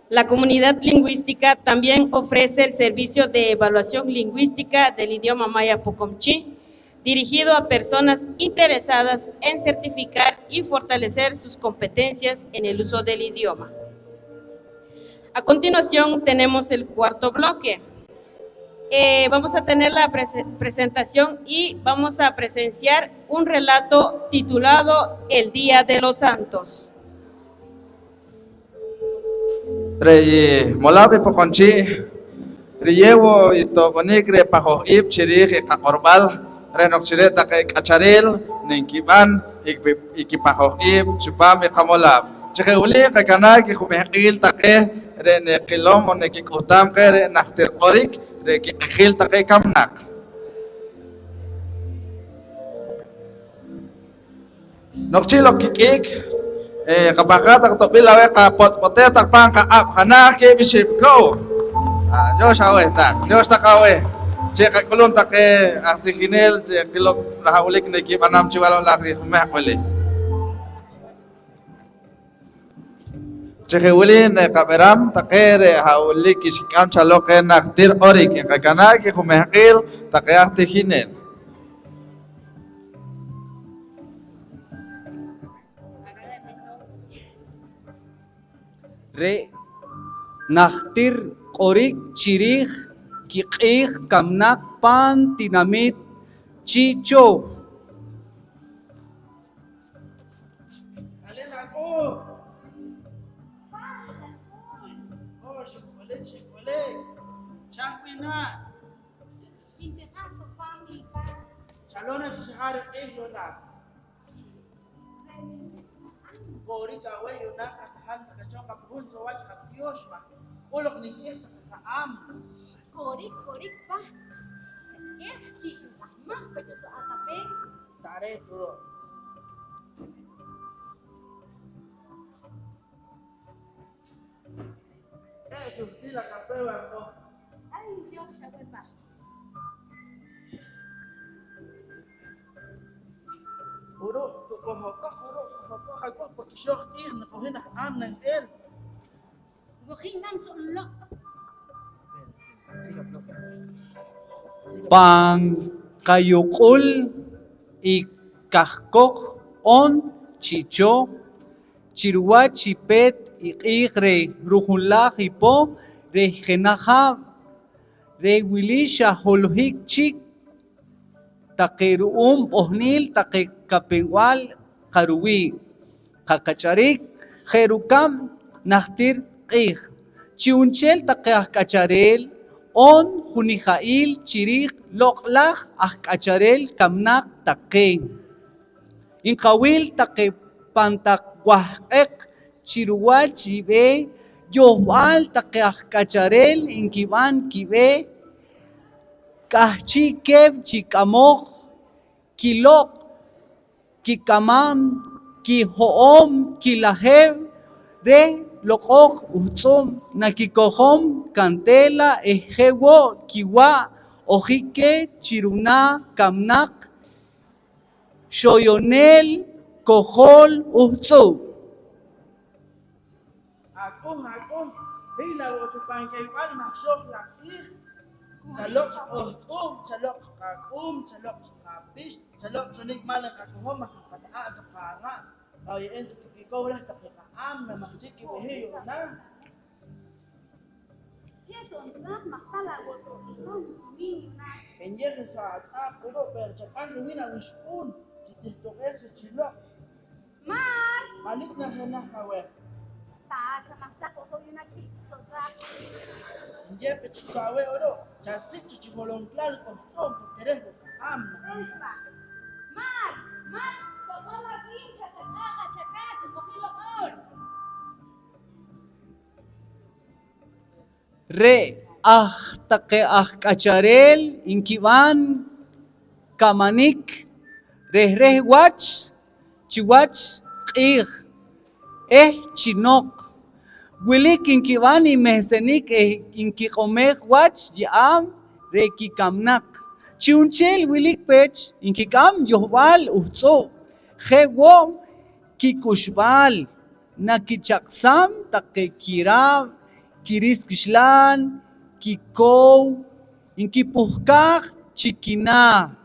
La comunidad lingüística también ofrece el servicio de evaluación lingüística del idioma maya poqomchi', dirigido a personas interesadas en certificar y fortalecer sus competencias en el uso del idioma. A continuación tenemos el cuarto bloque. Eh, vamos a tener la prese-, presentación y vamos a presenciar un relato titulado El Día de los Santos. Re' i molaab' i Poqomchi' Riyew wo' i to'b'onik reh pajoj iib' chi riij i qaq'orb'al reh noq chi re' taqe k'achareel nenkib'an i, i kipajoj iib' chipaam i qamolaab'. Chi je' wili nqakanaak i jumehq'iil taqe re' neqilom on nekik'uhtaam qeh reh najtir q'orik reh kiq'ijil taqe kamnaq. Noq chik loq kik'iik, eh, qapahqaaj taq tob'il aweh, qapotz'b'otej taq pan qaq'ab' jenaj kiib' ixib' kow. Ah, nyoox aweh taq, nyoox taq aweh. Chi qak'ulum taqe aj tijinel chi qiloq' rajawilik nekib'anam chi waloq'laj i jumehq' wili. Chi je' wili neqab'iram taqe re' haj wilik xkik'am cho loq qeh najtir q'orik, nqakanaak i jumehq'iil taqe aj tijinel. Re' najtir q'orik chi riij kiq'iij kamnaq pan tinamit Chi' Chooh. K'alen ak'uun. Oy, xik'ulik, xik'ulik. Chaj b'ih na. Xintiqaj suq paam i paat. Xaloq' na chi xa jariik q'iij yu'naak. Korik aweh yu'naak qasahal, naqachon qapuhun so' wach qatiox, maj k'ul oq nik'ij taqe qa'aam. Korik, korik, sahch. Cha'ej ti' nqahmaj pe cho so' aqapee. Tareet ru'. Re' suhtil aqapee wach q'oh. Ay, Dios, xa weh pa. Uru', tu' k'ojoq, uru', k'ojoq, ak'uh pa kixooj q'iij, naqojin aj q'aam nanq'eel. Wajin man su'un loq'. Pan qayuq'ul i Kajkoj on Chi' Chooh, chi ruwach chi peet i q'iij reh rujunlaj i poh reh jenaj haab', reh wili xa holohik chik taqe ru'um b'ohnil taqe kapew-b'al qa ruwii' qak'achariik je' rukab' najtir q'iij. Chu'nchel taqe aj k'achareel on junija'il chi riij loq'laj aj k'achareel kamnaq taqe. Nqawil taqe pan taq wahq'eq chi ruwach i b'eeh yohb'al taqe aj k'achareel nkib'an kib'eeh k'ahchi' kew chi k'amoj, kiloq', kik'amam, kiho'om, kilajew reh loq'oj uhtz'ub' nakikojom kantela eh je' wo' kiwa' ojik keh chi runaah kamnaq xoyonel kojol uhtz'ub'. Ak'uh, ak'uh, hiy la wo' cho pan k'eyb'al maj xooj laj q'iij. Chaloq' chi q'ohtz'uub', chaloq' chi qak'uum, chaloq' chi qapix, chaloq' cho nik' mal nqakojom maj nqat'aa' cho qaraab', qaye'em cho ti kikow reh taqe qaq'aam namahchik kib'ehik yu'naak. Chi so' ntz'aaq maj pala wo' so' ilow numin yu'naak. Nyeh so' atz'aaq k'uru', pero chak'am je wiin awixq'uun chi tihtoq'eej so' chi loq'. Mar! Manlik na jenaj aweh. Taat, chamajsaj wo' so' yu'naak ti' chi so' tz'aaq. Nyeh pe chik so' aweh uru', chasik' cho chi holonklal q'ohtz'uub' porque reh wo' qaq'aam. Epa! Mar! Mar! Toq'om awiib', chatz'aq'aaq achakaat chi mojil loq'ool. Re' aj taqe aj k'achareel nkib'an kamanik reh reh wach chiwach q'iij eh chi noq wilik nkib'an i mehsenik eh nkiq'omej wach ye'aab' reh kikamnaq. Chu'nchel wilik pech nkik'am yohb'al uhtz'ub', je' wo' kik'uxb'al nakichaq'sam taqe kiraab', kiriis kixlaan, kikow, nkipuhkaj chi kinaah.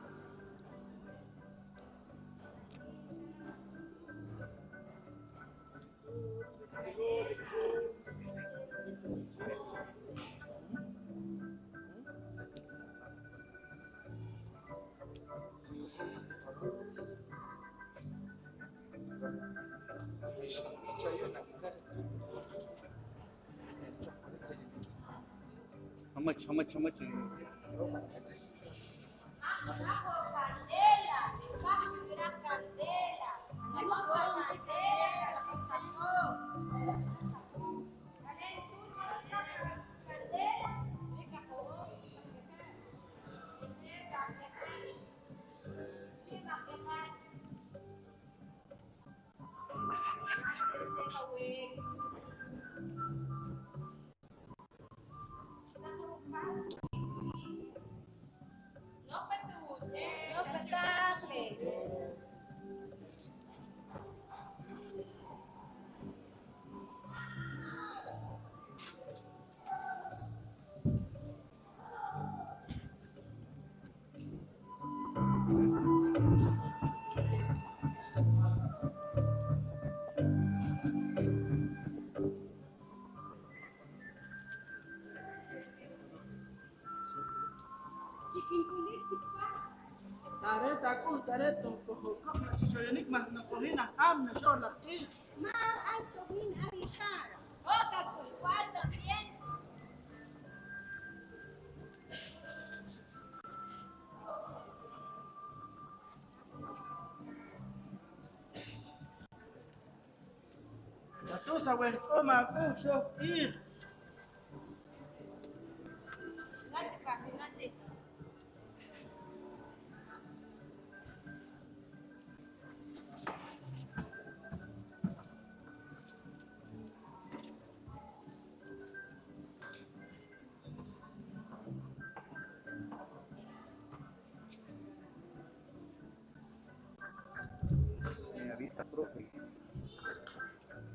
Hamach, hamach, hamach. Tareet ak'uht, tareet tohkoq na chi xoyonik maj noqohin aj Amna xo'l laj q'iij. Maal ay cho wiin ar ixaara. Oq akuxb'al también. Tatus, awehtz'um ak'uh xooj q'iij. Me avisa, profe.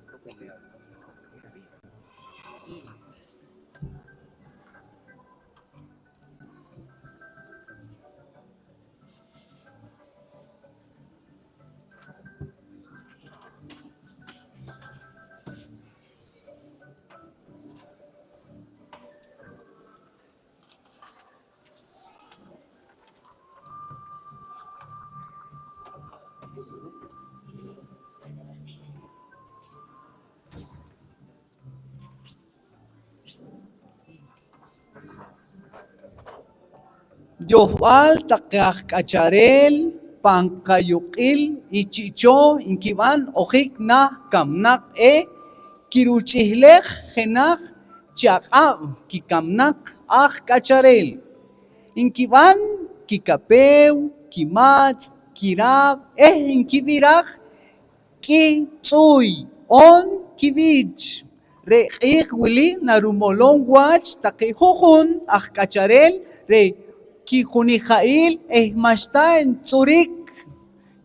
Profe, me, me avisa. Sí. Yohb'al taqe aj k'achareel pan qayuq'il i chi' cho nkib'an ojik nah kamnaq eh kiruch'ihlej jenaj chi aq'ab' kikamnaq aj k'achareel. Nkib'an kikapeew, kimatz', kiraab' eh nkib'iraj k'i tz'uuy oon kib'iich. Re' q'iij wili narumolom wach taqe ju'jun aj k'achareel reh kijunija'il eh ma'xta ntz'urik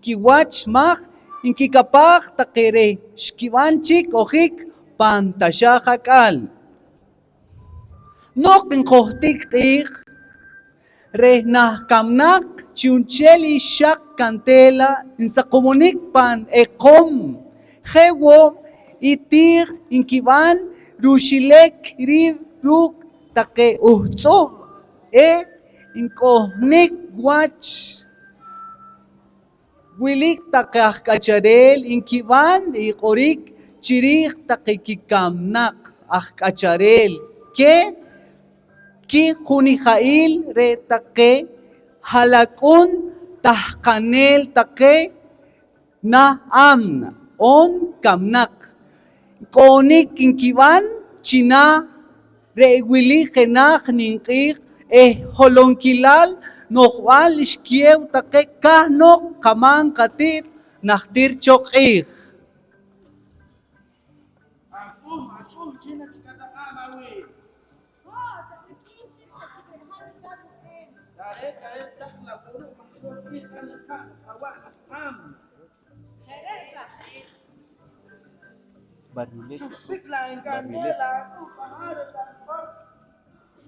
kiwach maj nkikapaj taqe reh xkib'an chik ojik pan taxaaj ak'al. Noq njohtik q'iij, reh nah kamnaq chu'nchel i xaq kantela nsakomonik pan eqom. Je' wo', i tiij nkib'an ruxilek riib' ruuk' taqe uhtz'ub' eh nk'ohnik wach. Wilik taqe aj k'achareel nkib'an i q'orik chi riij taqe kikamnaq aj k'achareel keh kijunija'il re' taqe ha'lak'un tahqanel taqe nah Amna oon kamnaq. K'onik nkib'an chi naah re' wili jenaj nimq'iij eh holonkilal no'jb'al xkiyeew taqe kahnoq qamaam qati't najtir cho q'iij. Ak'uh, ak'uh, chi na chik ataq'aab' awii'. Tareet, tareet, taq la' wo' ruuk' maj xooj q'iij, q'an nqa'n qawa' naq q'aam. Barrilet. Chupik la' nka'n Barrilet. Re' la' k'uhb'ahal re' la' nqor.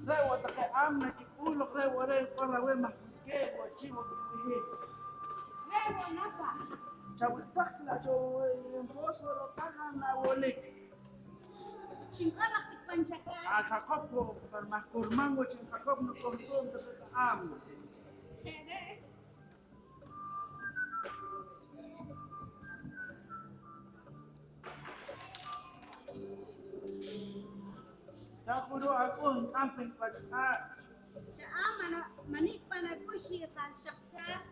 Re' wo' taqe Amna kik'ul loq, re' wo' re' nqor aweh maj wilkeeb' wo' chi wo' kiwihik. Re' wo' napa. Chawesaj la' cho fósforo, q'ajan na wolik. Xinq'or naq chik pan chaq'aab'. Ajaqop wo' pan maj kurman wo' chi nqakop noq kohtz'u'm taqe Amna. Je' re'. Xa juru' ak'ux nq'an pe niwach ha'. Xa a, ma' na-, ma' nik' pan ak'ux i jan xaq chaj.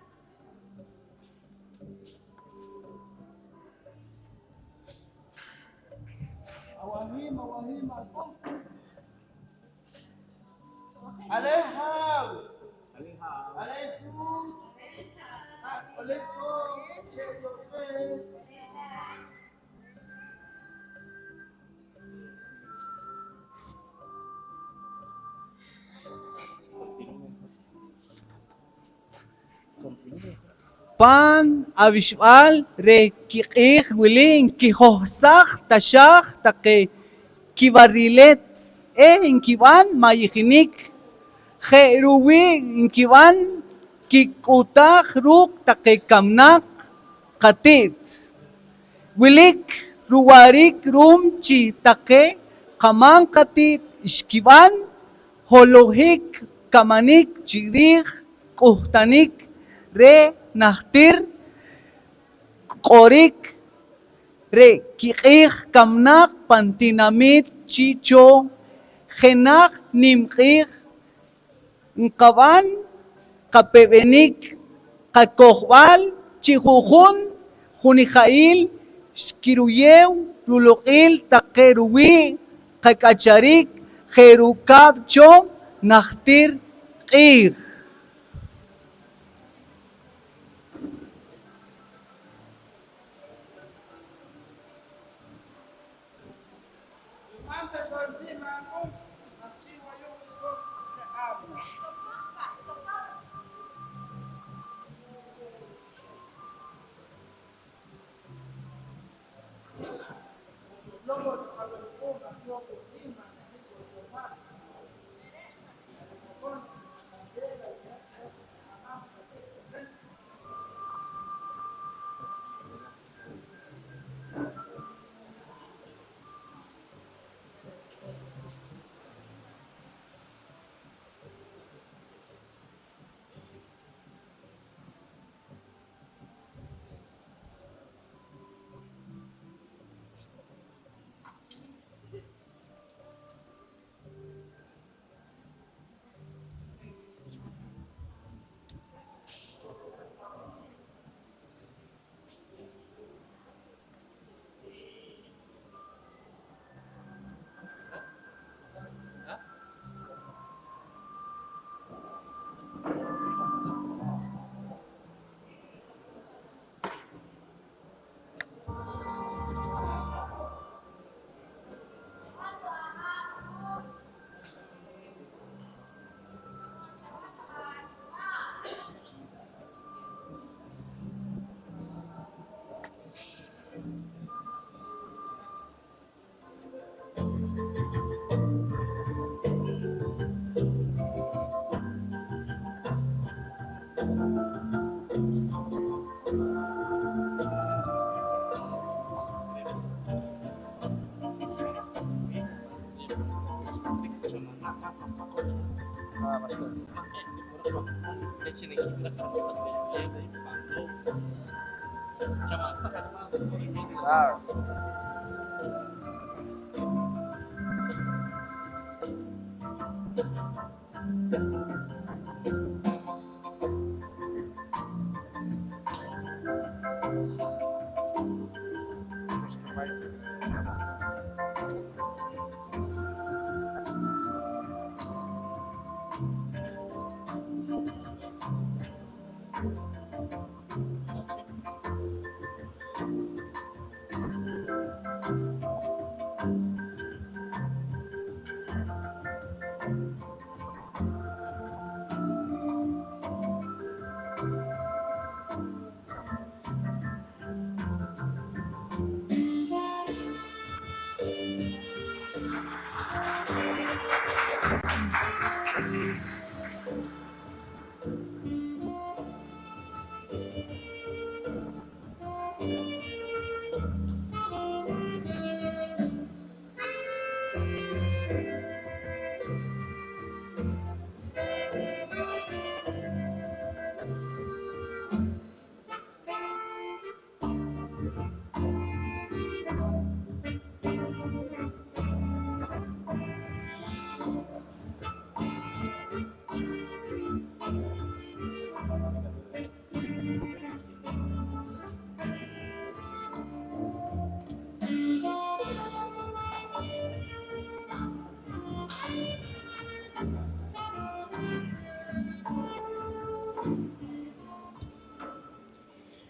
Awahim, awahim, ak'ux. Aleh haaw. Aleh haaw. Aleh haaw. Aleh haaw. Pan awixb'aal reh kiq'iij wili nkijohsaj taxaaj taqe kib'arilet eh nkib'an mayijinik. Je' ruwii' nkib'an kik'uhtaaj ruuk' taqe kamnaq qati't. Wilik ruwa'riik ru'um chi taqe qamaam qati't xkib'an holohik kamanik chi riij k'uhtanik reh najtir q'orik re' kiq'iij kamnaq pan tinamit chi cho jenaj nim q'iij nqab'an qape'b'enik qakojb'al chi ju'jun junija'il xkiruyeew ruloq'il taqe ruwii' qak'acharik je' rukaab' cho najtir q'iij.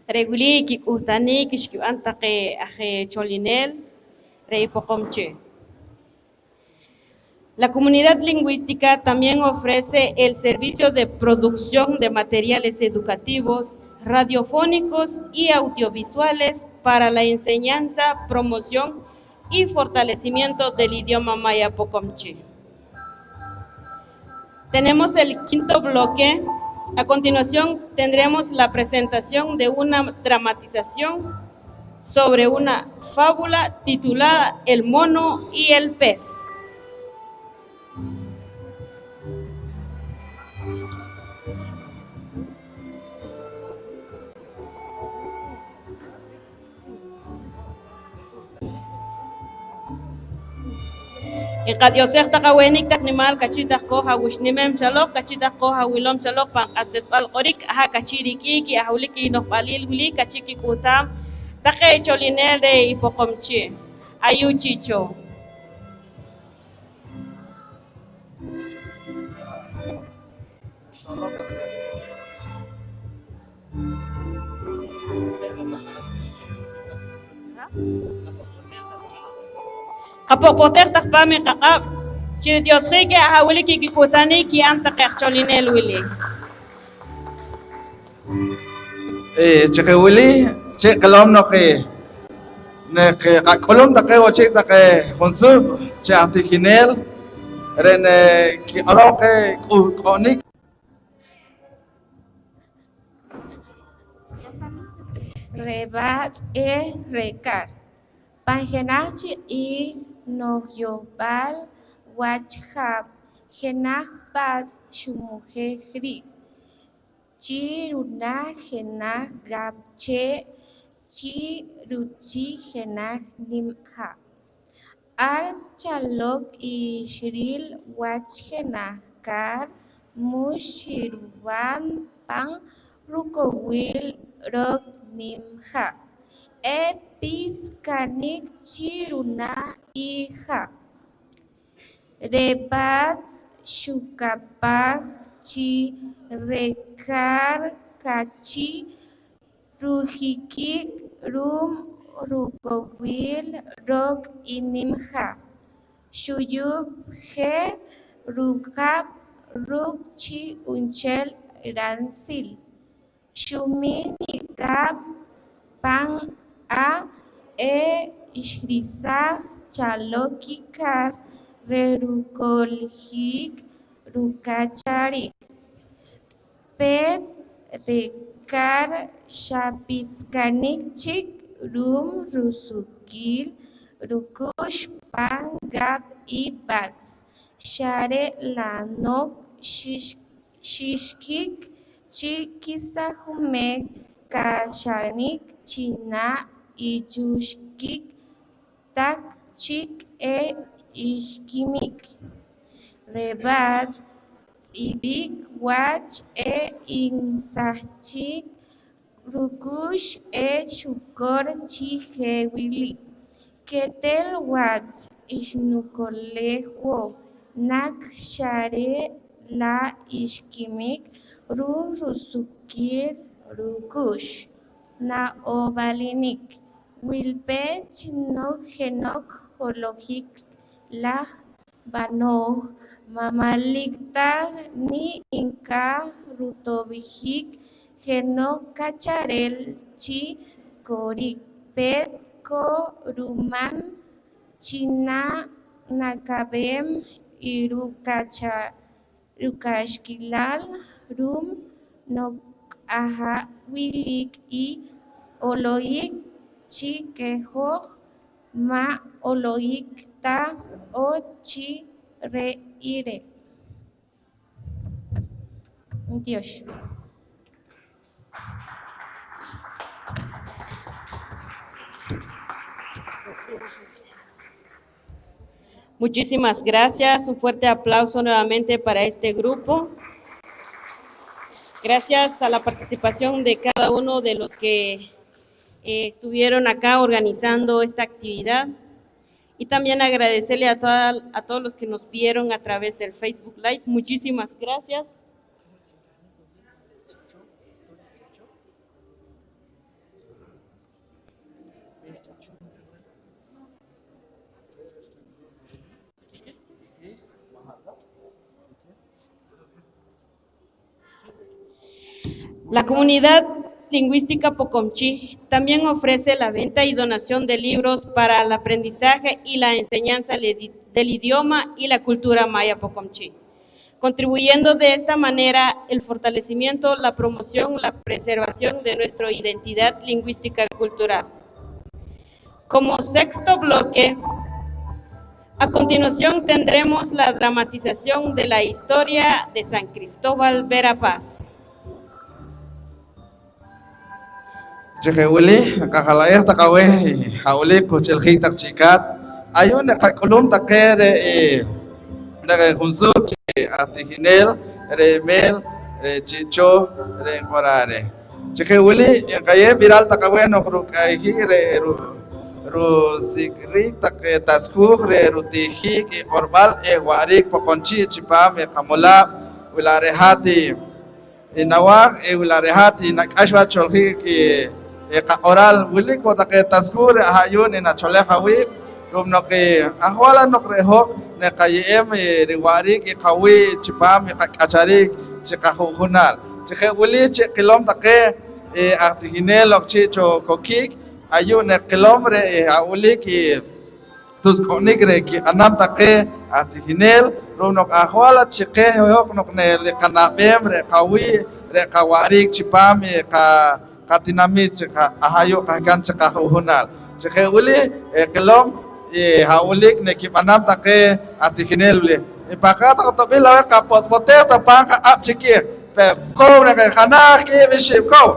Re' wili i kik'uhtanik xkib'an taqe aj cholinel reh i Poqomchi'. La comunidad lingüística también ofrece el servicio de producción de materiales educativos, radiofónicos y audiovisuales para la enseñanza, promoción y fortalecimiento del idioma maya Poqomchi'. Tenemos el quinto bloque. A continuación tendremos la presentación de una dramatización sobre una fábula titulada El mono y el pez. Nqatioxej taq awehnik taq nimaal, k'ahchi' taq qoj awuxnimem chaloq, k'ahchi' taq qoj awilom chaloq pan q'atesb'al q'orik. Aha' k'ahchi' rik'ik i aha' wilik i no'jb'alil wili, k'ahchi' kik'uhtam taqe cholinel reh i Poqomchi'. Ayu' chi' cho. Qapohpohtej taq paam i qaq'ab' chi ritioxjiik i aha' wilik i kik'uhtanik ki'an taqe aj cholinel wili. Eh, chi je' wili, chi qilom noq, eh, naq, eh, qak'ulum taqe wo' chik taqe junsuub' chi aj tijinel re' ne kiq'oroq, eh, k'uhk'onik. Re' B'atz' eh re' Kar. Pan jenaj chik q'iij no'jyohb'al wach jaab' jenaj b'atz' xumujej riib' chi runah jenaj gab' chee' chi ruchik jenaj nim ha'. Ar chaloq i xril wach jenaj kar mux xirub'an pan rukowil roq nim ha', eh, piskanik chi runah i ha'. Re' b'atz' xukapaj chi re' kar k'ahchi' rujikik ru'um rukowil roq i nim ha', xuyup je ruq'ab' ruuk' chi junchel ransil. Xumin i kab' pan a' eh xrisaj chaloq i kar reh rukoljik ruk'acharik. Peet re' kar xa piskanik chik ru'um rusukil ruk'ux pan gab' i b'atz', xa re' la' noq xix- xixkik chi kisajumej k'acharik chi na' i chuxkik taq chik eh xkimik. Re' b'atz' tz'ib'ik wach eh nsahchik ruk'ux eh xukor chi je' wili: Ketel wach xnukolej wo' naq xa re' la' xkimik ru'um rusukil ruk'ux. Na'ob'alinik, wilpeet chi noq jeno'q holohik laj b'anooj ma' manlik ta nik' nkaaj rutob'jik jeno'q k'acharel chi korik peet ko ruman chi na' nakab'eem i ruk'acha- ruk'axkilal ru'um noq aha' wilik i holohik chi keh hoj ma' holohik ta on chi re' i re'. Tiox. Muchísimas gracias. Un fuerte aplauso nuevamente para este grupo. Gracias a la participación de cada uno de los que, eh, estuvieron acá organizando esta actividad. Y también agradecerle a toda, a todos los que nos vieron a través del Facebook Live. Muchísimas gracias. La comunidad lingüística Poqomchi' también ofrece la venta y donación de libros para el aprendizaje y la enseñanza le-, del idioma y la cultura maya Poqomchi', contribuyendo de esta manera el fortalecimiento, la promoción, la preservación de nuestra identidad lingüística cultural. Como sexto bloque, a continuación tendremos la dramatización de la historia de San Cristóbal Verapaz. Chi je' wili, nqajala'ej taq aweh i ha' wilik quhch'iljiik taq chi kaat. Ayu' naqak'ulum taqe re', eh, re' junsuut chi aj tijinel re' Mel, re' Chi' Cho, re' nq'oraa' reh. Chi je' wili, nqayeew b'iral taq aweh noq ruk'ayjiik re' ru-, rusik'rik taqe tasjuuj re' rutijiik i q'orb'al eh wa'riik Poqomchi' chipaam i qamolaab'. Wi la' re' hat i, i nawaaj, eh wi la' re' hat i nak'ax wach choljiik i, i qaq'oral, wilik wo' taqe tasjuuj re' aha' yu'na nacholej awiib'. Ru'um noq, eh, ajwal la' noq re' hoj naqaye'em, eh, riwa'riik i qawii' chipaam i qak'achariik chi qaju'junaal. Chi je' wili chi qilom taqe, eh, aj tijinel loq chi' cho kokiik, ayu' naqilom re', eh, ha' wilik i tusq'unik re' kib'anam taqe aj tijinel, ru'um noq ajwal la' chi qeh hoj noq neliqanab'eem re' qawii', re' qawa'riik chipaam i qa-, qatinamiit chi qa-, aha' yu' qahkam chi qaju'junaal. Chi je' wili, eh, qilom, eh, ha' wilik nakib'anam taqe aj tijinel wili. Nipahqaaj taq atob'il aweh, qapotz'b'otej taq paam qaq'ab' chikiij. Pero kow naq jenaj ki'ib' ixib', kow.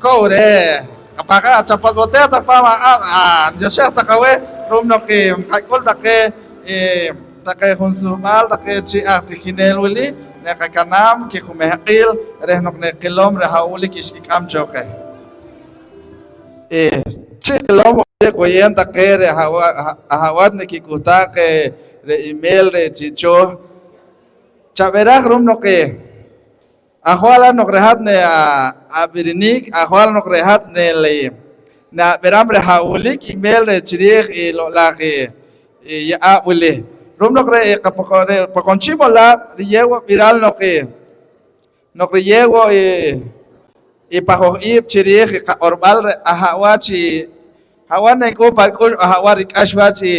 Kow re'. Qapahqaaj, chapotz'b'otej taq paam aq'ab'. Ah, ntioxej taq aweh, ru'um noq, eh, nqak'ul taqe, eh, taqe junsuhb'aal taqe chi aj tijinel wili, naqakanam kijumehq'iil reh noq naqilom reh ha' wilik xkik'am cho qeh. Eh, chi qilom, woyem taqe re' aha', aha', aha' wach nakik'uhtaaj qeh re' i Mel, re' Chi' Cho. Chab'iraj ru'um noq, eh, ajwal la' noq re' hat ne, a-, ab'iriniik, ajwal noq re' hat ne, le-, naab'iram reh ha' wilik i Mel reh chiriij i loq'laj i, i ye'aab' wili. Ru'um noq re' i qapoqo-, re' Poqomchi' Molaab' riyeew wo' b'iral noq i, noq riyeew wo' i, i pajoj iib' chiriij i qaq'orb'al, re' aha' wach i, ha' wach nenk'uh pa rik'ux, aha' wach rik'ax wach i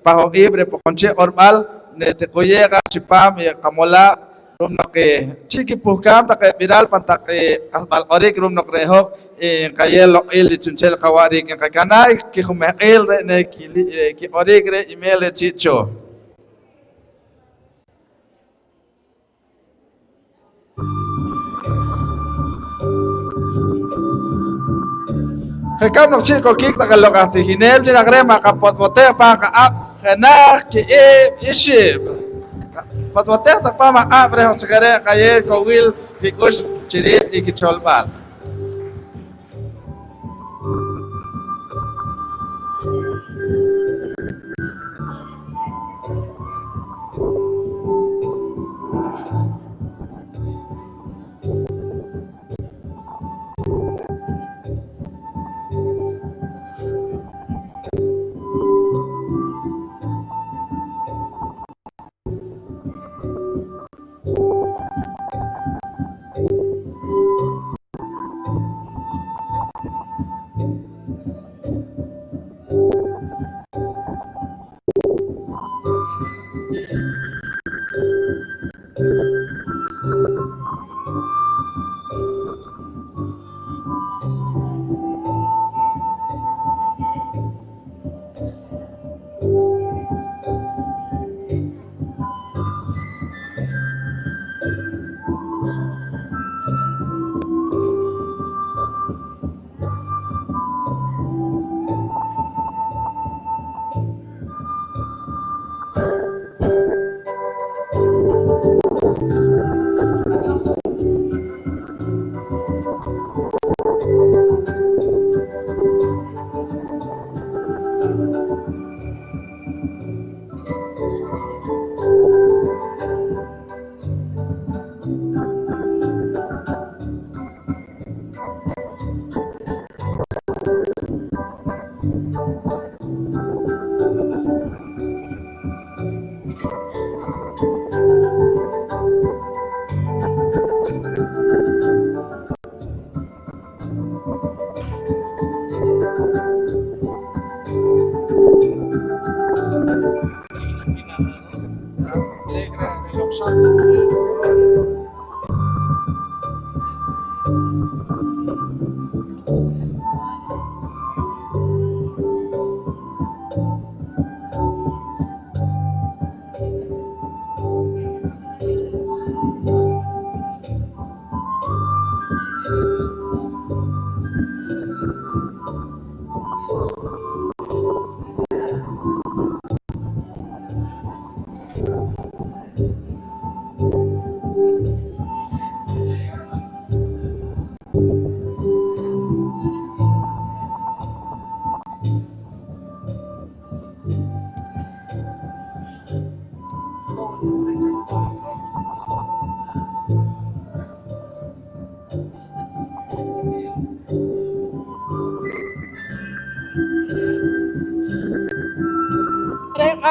pajoj iib' reh Poqomchi' q'orb'al, netiquyej ar chipaam i qamolaab', ru'um noq, eh, chi kipuhkaam taqe b'iral pan taq, eh, q'ahsb'al q'orik, ru'um noq re' hoj, eh, nqayeew loq'il chi chu'nchel qawa'riik, nqakanam kijumehq'iil re' neki-, eh, kiq'orik reh i Mel reh Chi' Cho. Je' rikab' noq chi' kokiik taqe loq aj tijinel, chi naq reh ma' qapotz'b'otej pan qaq'ab' jenaj ki'ib' ixib'. Potz'b'otej taq pan aq'ab' reh, chi je' re' nqayeew kowil kik'ux chiriij i kicholb'al.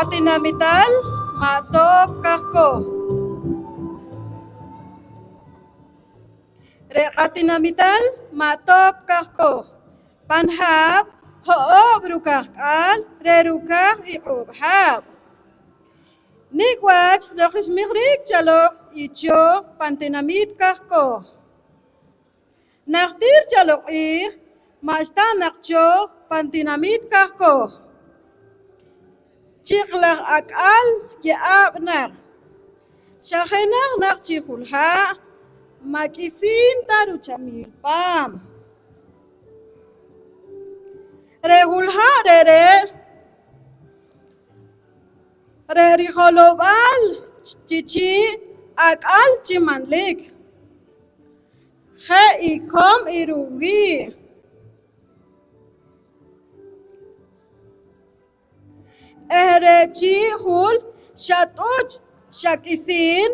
Qatinamital ma' Toop Kahkoj. Re' qatinamital ma' Toop Kahkoj pan haab' ho'oob' rukahk'aal re' rukaj i q'uub' haab'. Nik' wach noq xmijriik chaloq i chooh pan tinamit Kahkoj. Najtir chaloq q'iij ma'xta naq chooh pan tinamit Kahkoj. Chiqlaj ak'al ye'aab' naq, xa jenaj naq chi julha' ma' k'isiin ta ruchamiil paam. Re' julha' re're' re' rijolob'aal chi chii' ak'al chi manlik, je' i kom i ruwii'. Eh re' chii' jul xa t'uch, xa k'isiin,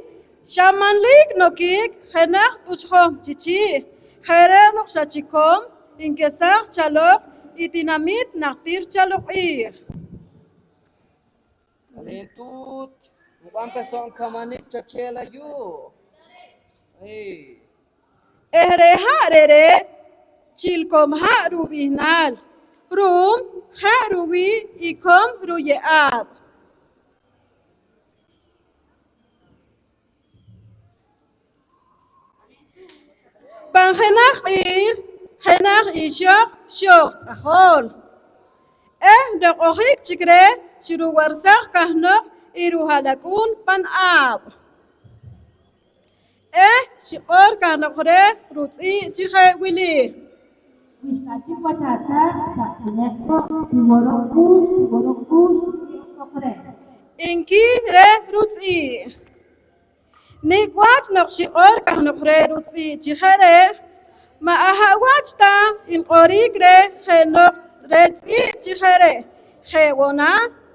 xa manlik nokik jenaj t'uch john chi chii'. Je' re' noq xa chi kom nkesaj chaloq i tinamit najtir chaloq q'iij. K'aleen tuut, nb'an pe so' nkamanik chacheel ayu'. Hey. Eh re' ha' re're' Chilkom Ha' rub'ihnaal, ru'um je' ruwii' i kom ruye'aab'. Pan jenaj q'iij, jenaj ixoq xooj tz'ajool eh noq ojik chik reh, xruwarsaj kahnoq i ruha'lak'uun pan aab'. Eh xiq'or kahnoq reh rutz'i' chi je' wili: Wi xk'achik wach achaaq', taq'tineq wo', tiworoq k'uux, tiworoq k'uux, tiworoq reh, nki reh rutz'i'. Nik' wach noq xiq'or kahnoq reh rutz'i' chi je' re', ma' aha' wach ta nq'orik reh jeno'q reh tz'i' chi je' re', je' wo' na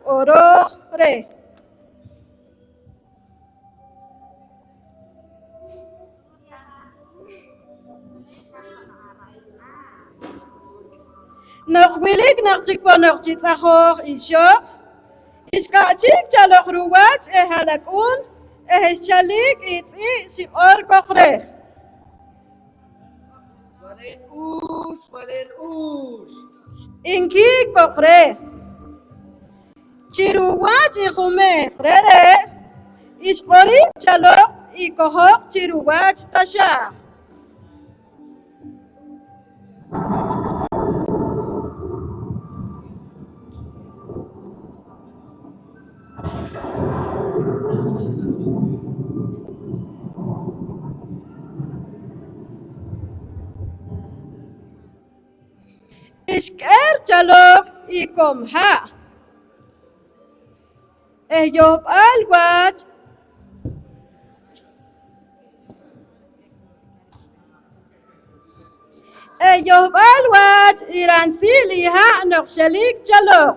q'orooj reh. Noq wilik naq chik ponoq chi tz'ajooj ixoq, xka'chik chaloq ruwach i ha'lak'uun eh xchalik i tz'i' xiq'or koq reh: Walil Uux, Walil Uux, nki koq reh. Chi ruwach i jumehq re're' xq'orik chaloq i kohoq chi ruwach taxaaj. Xk'er chaloq i kom ha' eh yohb'al wach, eh yohb'al wach i ransil i ha' noq xelik chaloq,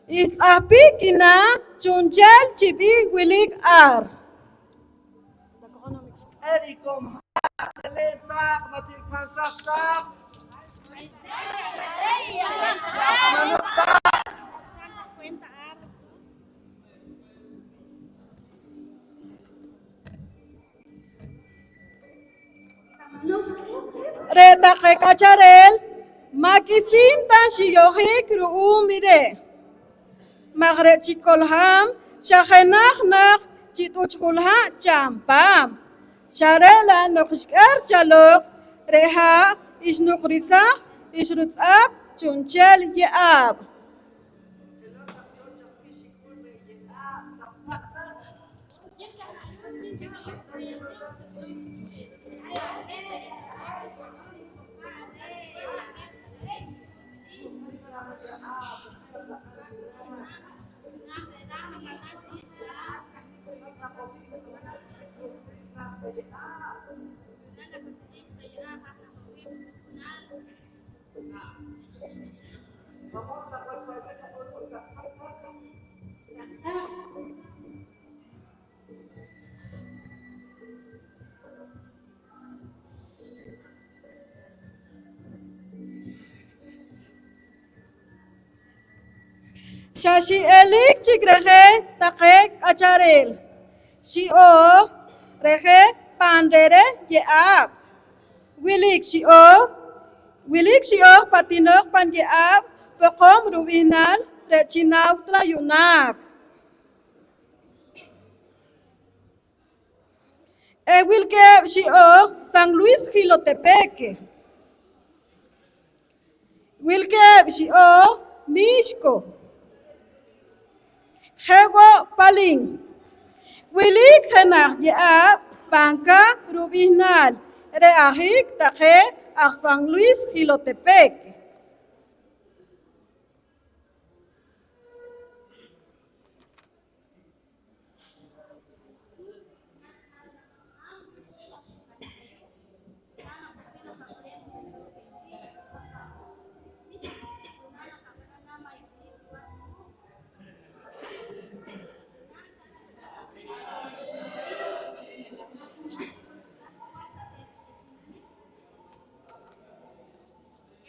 xtz'ahpik i na chu'nchel chi b'ih wilik ar. K'er i kom ha', k'aleen taq, ma' til kansaj taq. Re' taqe k'achareel ma' k'isiin ta xiyojik ru'um i re', maj re' chik ko'lhaam xa jenaj naq chi t'uch julha' cha'n paam, xa re' la' noq xk'er chaloq, re' ha' xnuqrisaj, xrutz'aap chu'nchel ye'aab'. Xa xi'elik chik reje taqe k'achareel xi'ooj reje pan re're ye'aab'. Wilik xi'ooj, wilik xi'ooj patinoq pan ye'aab' Poqom rub'ihnaal re' chi Nautla yu'naak. Eh wilkeeb' xi'ooj San Luis Jilotepec. Wilkeeb' xi'ooj Mixco. Je' wo' Palín. Wilik jenaj ye'aab' Panca rub'ihnaal re' ajik taqe aj San Luis Jilotepec.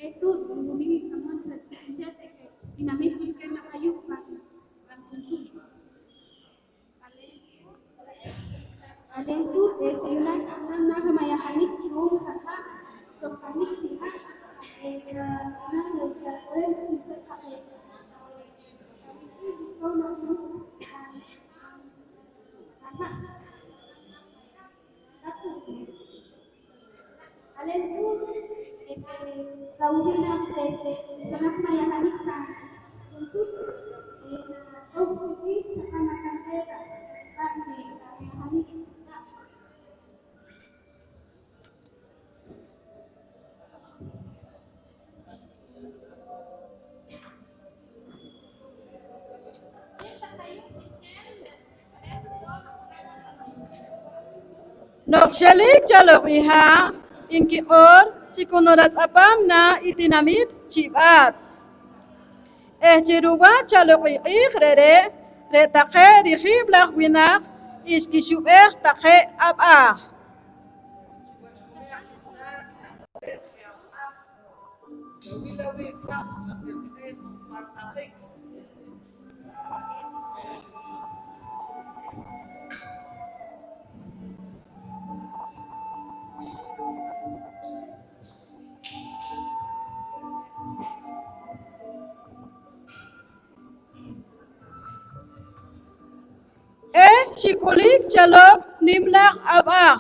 Eh tuut, ru'um i qamol sa' chi junchel eh tinamit wilkeeb' naq ayu' pan, pan consulta. Aleen tuut, este, yu'naak q'ahnan naah mayajanik ru'um qaha', roqanik chi ha', eh, naah q'oreem chi junchel taqe awich'iil rukow naq ruuk' pan, pan ha'. Aleen tuut, este, kawii' naq, este, jenaj mayajanik pan consulta, eh, nak'ow k'u'jiik, chaqan akan keh pan, pan mayajanik. Noq xelik chaloq i ha', nkiq'or chi ku naratz'apam naah i tinamit Chi B'aatz'. Eh chi ruwach chaloq i q'iij re're', re' taqe rijiib' laj winaq xkixub'ej taqe ab'aj. Eh xik'ulik chaloq nimlaj ab'aj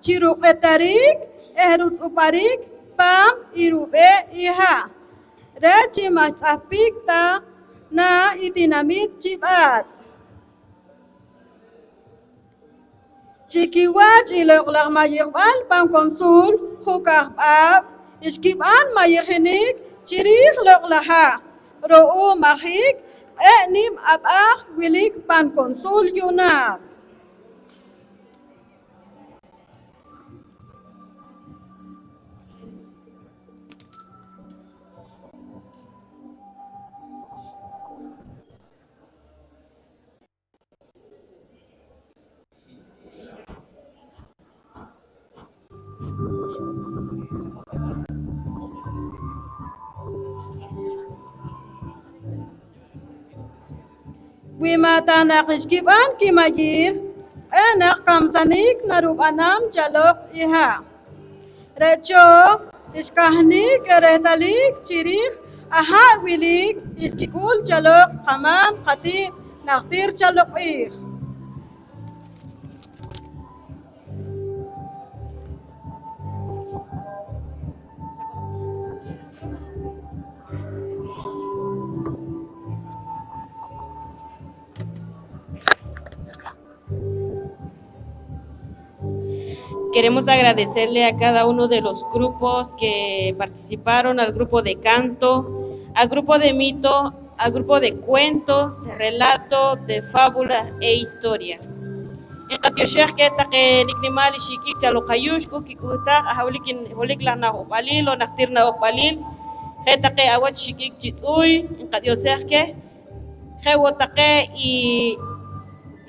chi ruq'etarik eh rutz'uparik paam i rub'ee' i ha', reh chi ma' xtz'ahpik ta naah i tinamit Chi B'aatz'. Chi kiwach i loq' laj mayijb'al pan consul Jukaj B'aab' xkib'an mayijinik chi riij loq' laj ha', ru'um ajik q'ee' nim ab'aj wilik pan consul yu'naak. Wi ma' ta naq xkib'an kimayiij, q'ee' naq kamsanik narub'anam chaloq i ha'. Re' cho xkahnik rehtalik chi riij aha' wilik xkik'ul chaloq qamaam qati't najtir chaloq q'iij. Queremos agradecerle a cada uno de los grupos que participaron, al grupo de canto, al grupo de mito, al grupo de cuentos, de relato, de fábulas e historias. Nqatioxej keh taqe nik' nimaal xik'ik chaloq ayu', xk'uh kik'uhtaaj, aha' wilik, wilik laj na'ojb'alil oon najtir na'ojb'alil, je' taqe awach xik'ik chi tz'uuy, nqatioxej keh. Je' wo' taqe i,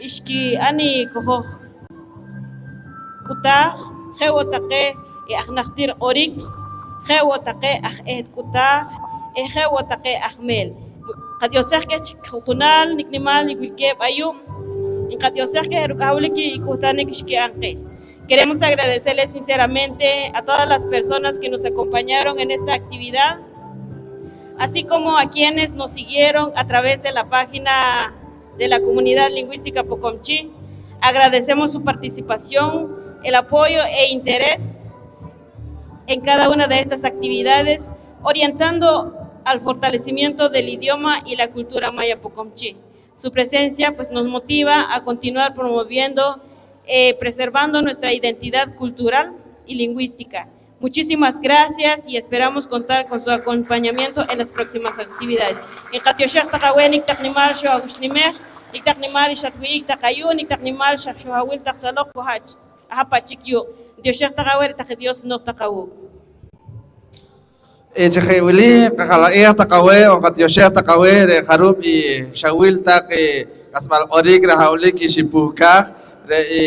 i xki'an i kojoj k'utaaj, je' wo' taqe i aj najtir q'orik, je' wo' taqe aj eht k'utaaj, eh je' wo' taqe aj meel. Nqatioxej keh chi ju'junal nik' nimaal i wilkeeb' ayu', nqatioxej keh ruk'ahlik i k'uhtanik xki'an qeh. Queremos agradecerles sinceramente a todas las personas que nos acompañaron en esta actividad, así como a quienes nos siguieron a través de la página de la Comunidad Lingüística Poqomchi'. Agradecemos su participación, el apoyo e interés en cada una de estas actividades, orientando al fortalecimiento del idioma y la cultura maya Poqomchi'. Su presencia, pues, nos motiva a continuar promoviendo, eh, preservando nuestra identidad cultural y lingüística. Muchísimas gracias y esperamos contar con su acompañamiento en las próximas actividades. Nqatioxej taq aweh nik' taq nimaal xojawixnimej, nik' taq nimaal xatwih'ik taq ayu', nik' taq nimaal xa xojawil taq chaloq ku hach. Aha' pa' chik yu'. Ntioxej taq aweh, re' taq i Dios nooj taq awuuk'. Eh, chi je' wili, nqajala'eej taq aweh on nqatioxej taq aweh re' jarub' i xawil taq i k'asb'al q'orik re' ha' wilik i xipuhkaj re' i,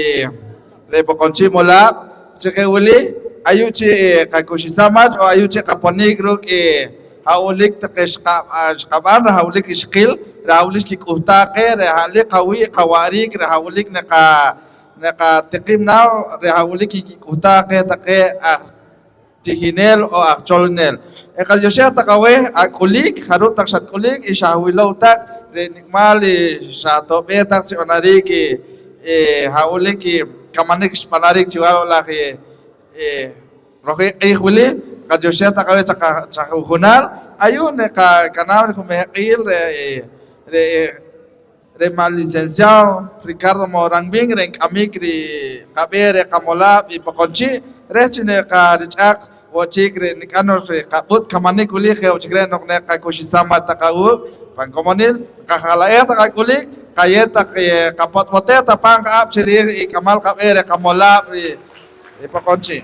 re' Poqomchi' Molaab'. Chi je' wili, ayu' chi, eh, qakuxisam wach on ayu' chi qaponik ruuk' i ha' wilik taqe xqa-, ah, xqab'an re' ha' wilik i xqil, re' ha' wilik xkik'uhtaaj qeh, re' ha' wilik qawii' qawa'riik, re' ha' wilik naqa-, naqatiqim naah, re' ha' wilik i kik'uhtaaj qeh taqe aj tijinel o aj cholinel. Nqatioxej taq aweh ak'uliik, jarub' taq xatk'ulik i xawilow taq, re' nik' nimaal i xato'b'eej taq chi b'anarik i, i ha' wilik i kamanik xb'anarik chiwach loq' laj i, i rojiik q'iij wili. Nqatioxej taq aweh chaq, chaq ju'junal. Ayu' naqakanaam jumehq'iil re', re', re' ma' licenciado Ricardo Morán Vin, re' nk'amik riqab'eeh reh qamolaab' i Poqomchi', reh chi naqarich'aaq wo' chik re' nik'an noq re' qab'ut kamanik wili, je' wo' chik re' noq naqakuxisam wach taq awuuk' pan komonil. Nqajala'eej taq ak'ulik, qayeew taq, eh, qapot'b'otej taq pan qaq'ab' chi riij i k'amal qab'eeh reh qamolaab' i, i Poqomchi'.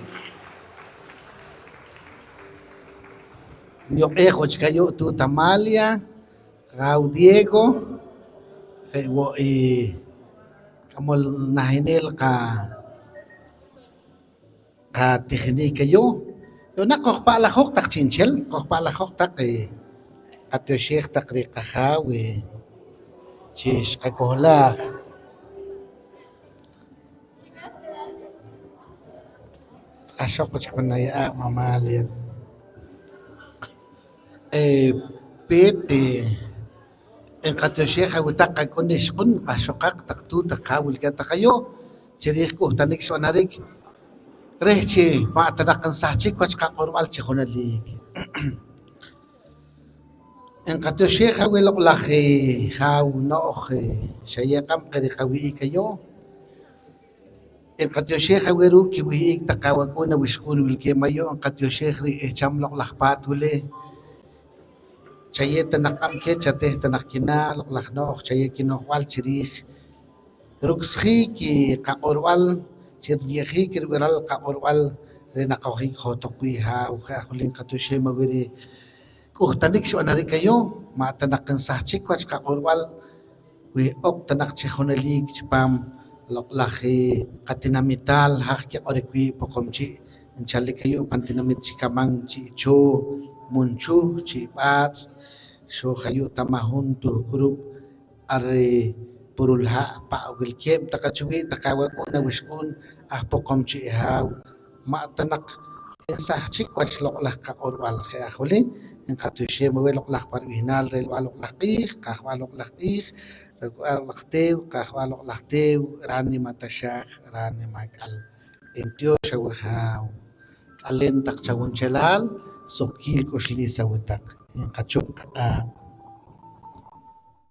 Nyuq'eej wo' chik ayu' tuut Amalia, qaaw Diego, je' wo' i k'amol nahinel qa-, qatijinik ayu'. Yu'naak qojpa'lajoq taq chi'nchel, qojpa'lajoq taq, eh, qatioxej taq reh qAjaaw, eh, chi xqakohlaj. Q'axoq wach pan aye'aab' Amalia. Eh, peet, eh, nqatioxej aweh taq qak'un ixq'un, q'axoqaq taq tuut taq qaaw wilkeeb' taq ayu' chi riij k'uhtanik xb'anarik reh chi ma' ta naq nsahchik wach qaq'orb'al chi juneliik. Nqatioxej aweh loq' laj, eh, Jaaw No'j, eh, xayeew q'ab' qeh riqawih'ik ayu'. Nqatioxej aweh ruuk' kiwih'ik taq awak'uun awixq'uun wilkeeb' ayu', nqatioxej re' ehcham loq' laj paat wili. Chayeew ta naq q'ab' keh, chateh ta naq kinaah, loq' laj no'j, chayeew kino'jb'al chi riij ruksjiik i qaq'orb'al, chi riye'jiik rib'iral qaq'orb'al reh naqojiik johtoq wii' Jaaw. Je' aj wili nqatioxem aweh reh k'uhtanik xb'anarik ayu', ma' ta naq nsahchik wach qaq'orb'al wi ok ta naq chi juneliik chipaam loq' laj, eh, qatinamitaal haj kiq'orik wii' Poqomchi', nchalik ayu' pan tinamit Chikaman, Chi' Chooh, Munchuh, Chi' B'aatz', xooj ayu' ta ma' jun tuhk ruuk' ar, eh, Purulha' pa' wilkeeb' taq cho wii' taq awak'uun awixq'uun aj Poqomchi' Jaaw. Ma' ta naq nsahchik wach loq' laj qaq'orb'al. Je' aj wili nqatioxem aweh loq' laj pa rib'ihnaal reh loq' laj q'iij, Qajb'al loq' laj q'iij, Qajb'al loq' laj teew, Qajb'al loq' laj teew, ránima taxaaj, ránima ak'al. Ntiox aweh Jaaw, k'aleen taq chawunchelaal, suqkiil k'uxliis aweh taq. Nqachup qaq'aab'.